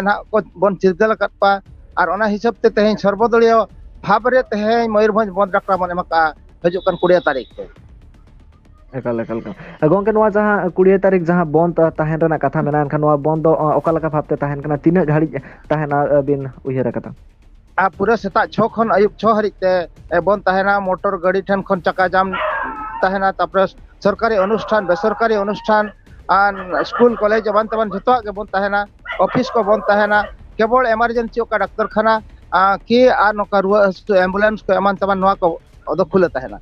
ᱱᱟᱦᱟᱜ ᱠᱚ ᱵᱚᱱ ᱪᱤᱨᱜᱟᱹᱞ ᱟᱠᱟᱫ ᱠᱚᱣᱟ ᱟᱨ ᱚᱱᱟ ᱦᱤᱥᱟᱹᱵ ᱛᱮ ᱛᱮᱦᱮᱧ ᱥᱚᱨᱵᱚᱫᱚᱞᱤᱭᱚ ᱵᱷᱟᱵᱽ ᱨᱮ ᱛᱮᱦᱮᱧ ᱢᱚᱭᱩᱨᱵᱷᱚᱸᱡᱽ ᱵᱚᱱᱫᱽ ᱰᱟᱠᱨᱟ ᱵᱚᱱ ᱮᱢ ᱟᱠᱟᱫᱼᱟ ᱦᱤᱡᱩᱜ ᱠᱟᱱ ᱠᱩᱲᱤᱭᱟᱹ ᱛᱟᱹᱨᱤᱠᱷ ᱛᱮ᱾ ᱮᱠᱟᱞ ᱮᱠᱟᱞ ᱮᱠᱟᱞ᱾ ᱜᱚᱢᱠᱮ, ᱱᱚᱣᱟ ᱡᱟᱦᱟᱸ ᱠᱩᱲᱤᱭᱟᱹ ᱛᱟᱹᱨᱤᱠᱷ ᱡᱟᱦᱟᱸ ᱵᱚᱱᱫ ᱛᱟᱦᱮᱱ ᱨᱮᱱᱟᱜ ᱠᱟᱛᱷᱟ ᱢᱮᱱᱟᱜᱼᱟ, ᱮᱱᱠᱷᱟᱱ ᱱᱚᱣᱟ ᱵᱚᱱᱫ ᱫᱚ ᱚᱠᱟ ᱞᱮᱠᱟ ᱵᱷᱟᱵᱛᱮ ᱛᱟᱦᱮᱱ ᱠᱟᱱᱟ, ᱛᱤᱱᱟᱹᱜ ᱜᱷᱟᱹᱲᱤᱡ ᱛᱟᱦᱮᱱᱟ ᱵᱤᱱ ᱩᱭᱦᱟᱹᱨ ᱟᱠᱟᱫᱟ? ᱟᱨ ᱯᱩᱨᱟᱹ ᱥᱮᱛᱟᱜ ᱪᱷᱚ ᱠᱷᱚᱱ ᱟᱹᱭᱩᱵ ᱪᱷᱚ ᱦᱟᱹᱨᱤᱡ ᱛᱮ ᱵᱚᱱᱫ ᱛᱟᱦᱮᱱᱟ᱾ ᱢᱚᱴᱚᱨ ᱜᱟᱹᱰᱤ ᱴᱷᱮᱱ ᱠᱷᱚᱱ ᱪᱟᱠᱟ ᱡᱟᱢ ᱛᱟᱦᱮᱱᱟ, ᱛᱟᱨᱯᱚᱨᱮ ᱥᱚᱨᱠᱟᱨᱤ ᱚᱱᱩᱥᱴᱷᱟᱱ, ᱵᱮᱥᱚᱨᱠᱟᱨᱤ ᱚᱱᱩᱥᱴᱷᱟᱱ ᱟᱨ ᱥᱠᱩᱞ ᱠᱚᱞᱮᱡᱽ ᱮᱢᱟᱱ ᱛᱮᱢᱟᱱ ᱡᱚᱛᱚᱣᱟᱜ ᱜᱮ ᱵᱚᱱᱫ ᱛᱟᱦᱮᱱᱟ᱾ ᱚᱯᱷᱤᱥ ᱠᱚ ᱵᱚᱱᱫ ᱛᱟᱦᱮᱱᱟ᱾ ᱠᱮᱵᱚᱞ ᱮᱢᱟᱨᱡᱮᱱᱥᱤ ᱚᱠᱟ ᱰᱟᱠᱛᱚᱨ ᱠᱷᱟᱱᱟ ᱠᱤ ᱟᱨ ᱱᱚᱝᱠᱟ ᱨᱩᱣᱟᱹ ᱦᱟᱹᱥᱩ ᱮᱢᱵᱩᱞᱮᱱᱥ ᱠᱚ ᱮᱢᱟᱱ ᱛᱮᱢᱟᱱ ᱱᱚᱣᱟ ᱠᱚ ᱫᱚ ᱠᱷᱩᱞᱟᱹ ᱛᱟᱦᱮᱱᱟ᱾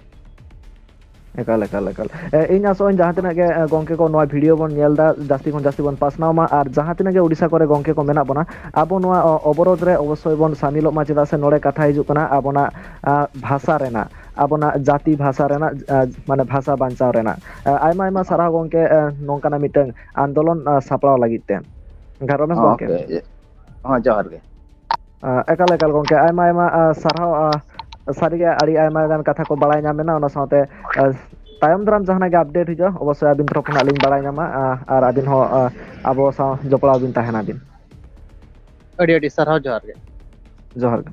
ᱮᱠᱟᱞ, ᱮᱠᱟᱞ, ᱮᱠᱟᱞ᱾ ᱮ, ᱤᱧ ᱟᱥᱚᱜ ᱟᱹᱧ ᱡᱟᱦᱟᱸ ᱛᱤᱱᱟᱹᱜ ᱜᱮ, ᱮ, ᱜᱚᱝᱠᱮ ᱠᱚ ᱱᱚᱣᱟ video ᱵᱚᱱ ᱧᱮᱞ ᱮᱫᱟ, ᱡᱟᱹᱥᱛᱤ ᱠᱷᱚᱱ ᱡᱟᱹᱥᱛᱤ ᱵᱚᱱ ᱯᱟᱥᱱᱟᱣ ᱢᱟ, ᱟᱨ ᱡᱟᱦᱟᱸ ᱛᱤᱱᱟᱹᱜ ᱜᱮ ᱳᱰᱤᱥᱟ ᱠᱚᱨᱮ ᱜᱚᱝᱠᱮ ᱠᱚ ᱢᱮᱱᱟᱜ ᱵᱚᱱᱟ, ᱟᱵᱚ ᱱᱚᱣᱟ, ᱚ, ᱚᱵᱚᱨᱳᱫᱷ ᱨᱮ ᱚᱵᱚᱥᱥᱳᱭ ᱵᱚᱱ ᱥᱟᱢᱤᱞᱚᱜ ᱢᱟ, ᱪᱮᱫᱟᱜ ᱥᱮ ᱱᱚᱰᱮ ᱠᱟᱛᱷᱟ ᱦᱤᱡᱩᱜ ᱠᱟᱱᱟ ᱟᱵᱚᱱᱟᱜ, ᱟ, ᱵᱷᱟᱥᱟ ᱨᱮᱱᱟᱜ, ᱟᱵᱚᱱᱟᱜ ᱡᱟᱹᱛᱤ ᱵᱷᱟᱥᱟ ᱨᱮᱱᱟᱜ, ᱟ, ᱢᱟᱱᱮ ᱵᱷᱟᱥᱟ ᱵᱟᱧᱪᱟᱣ ᱨᱮᱱᱟᱜ᱾ ᱟ, ᱟᱭᱢᱟ, ᱟᱭᱢᱟ ᱥᱟᱨᱦᱟᱣ ᱜᱚᱝᱠᱮ, ᱟ, ᱱᱚᱝᱠᱟᱱᱟᱜ ᱢᱤᱫᱴᱟᱝ ᱟᱱᱫᱳᱞᱚᱱ, ᱟ, ᱥᱟᱯᱲᱟᱣ ᱞᱟᱹᱜᱤᱫ ᱛᱮ᱾ ᱜᱷᱟᱨᱚᱢᱮᱥ ᱜᱚᱝᱠᱮ᱾ ᱳᱠᱮ᱾ ᱦᱚᱸ, ᱡᱚᱦᱟᱨ ᱜᱮ᱾ ᱟ, ᱮᱠᱟᱞ, ᱮᱠᱟᱞ ᱜᱚᱝᱠᱮ, ᱟᱭᱢᱟ, ᱟᱭᱢᱟ, ᱟ, ᱥᱟᱨᱦᱟᱣ᱾ ᱟ, ᱥᱟᱹᱨᱤᱜᱮ ᱟᱹᱰᱤ ᱟᱭᱢᱟ ᱜᱟᱱ ᱠᱟᱛᱷᱟ ᱠᱚ ᱵᱟᱲᱟᱭ ᱧᱟᱢ ᱮᱱᱟ, ᱚᱱᱟ ᱥᱟᱶᱛᱮ, ᱟ, ᱛᱟᱭᱚᱢ ᱫᱟᱨᱟᱢ ᱡᱟᱦᱟᱱᱟᱜ ᱜᱮ update ᱦᱤᱡᱩᱜᱼᱟ, ᱚᱵᱚᱥᱥᱳᱭ ᱟᱹᱵᱤᱱ ᱛᱚᱨᱚᱯ ᱠᱷᱚᱱᱟᱜ ᱞᱤᱧ ᱵᱟᱲᱟᱭ ᱧᱟᱢᱟ, ᱟ, ᱟᱨ ᱟᱹᱵᱤᱱ ᱦᱚᱸ, ᱟ, ᱟᱵᱚ ᱥᱟᱶ ᱡᱚᱯᱲᱟᱣ ᱵᱤᱱ ᱛᱟᱦᱮᱱᱟ ᱵᱤᱱ᱾ ᱟᱹᱰᱤ ᱟᱹᱰᱤ ᱥᱟᱨᱦᱟᱣ, ᱡᱚᱦᱟᱨ ᱜᱮ᱾ ᱡᱚᱦᱟᱨ ᱜᱮ᱾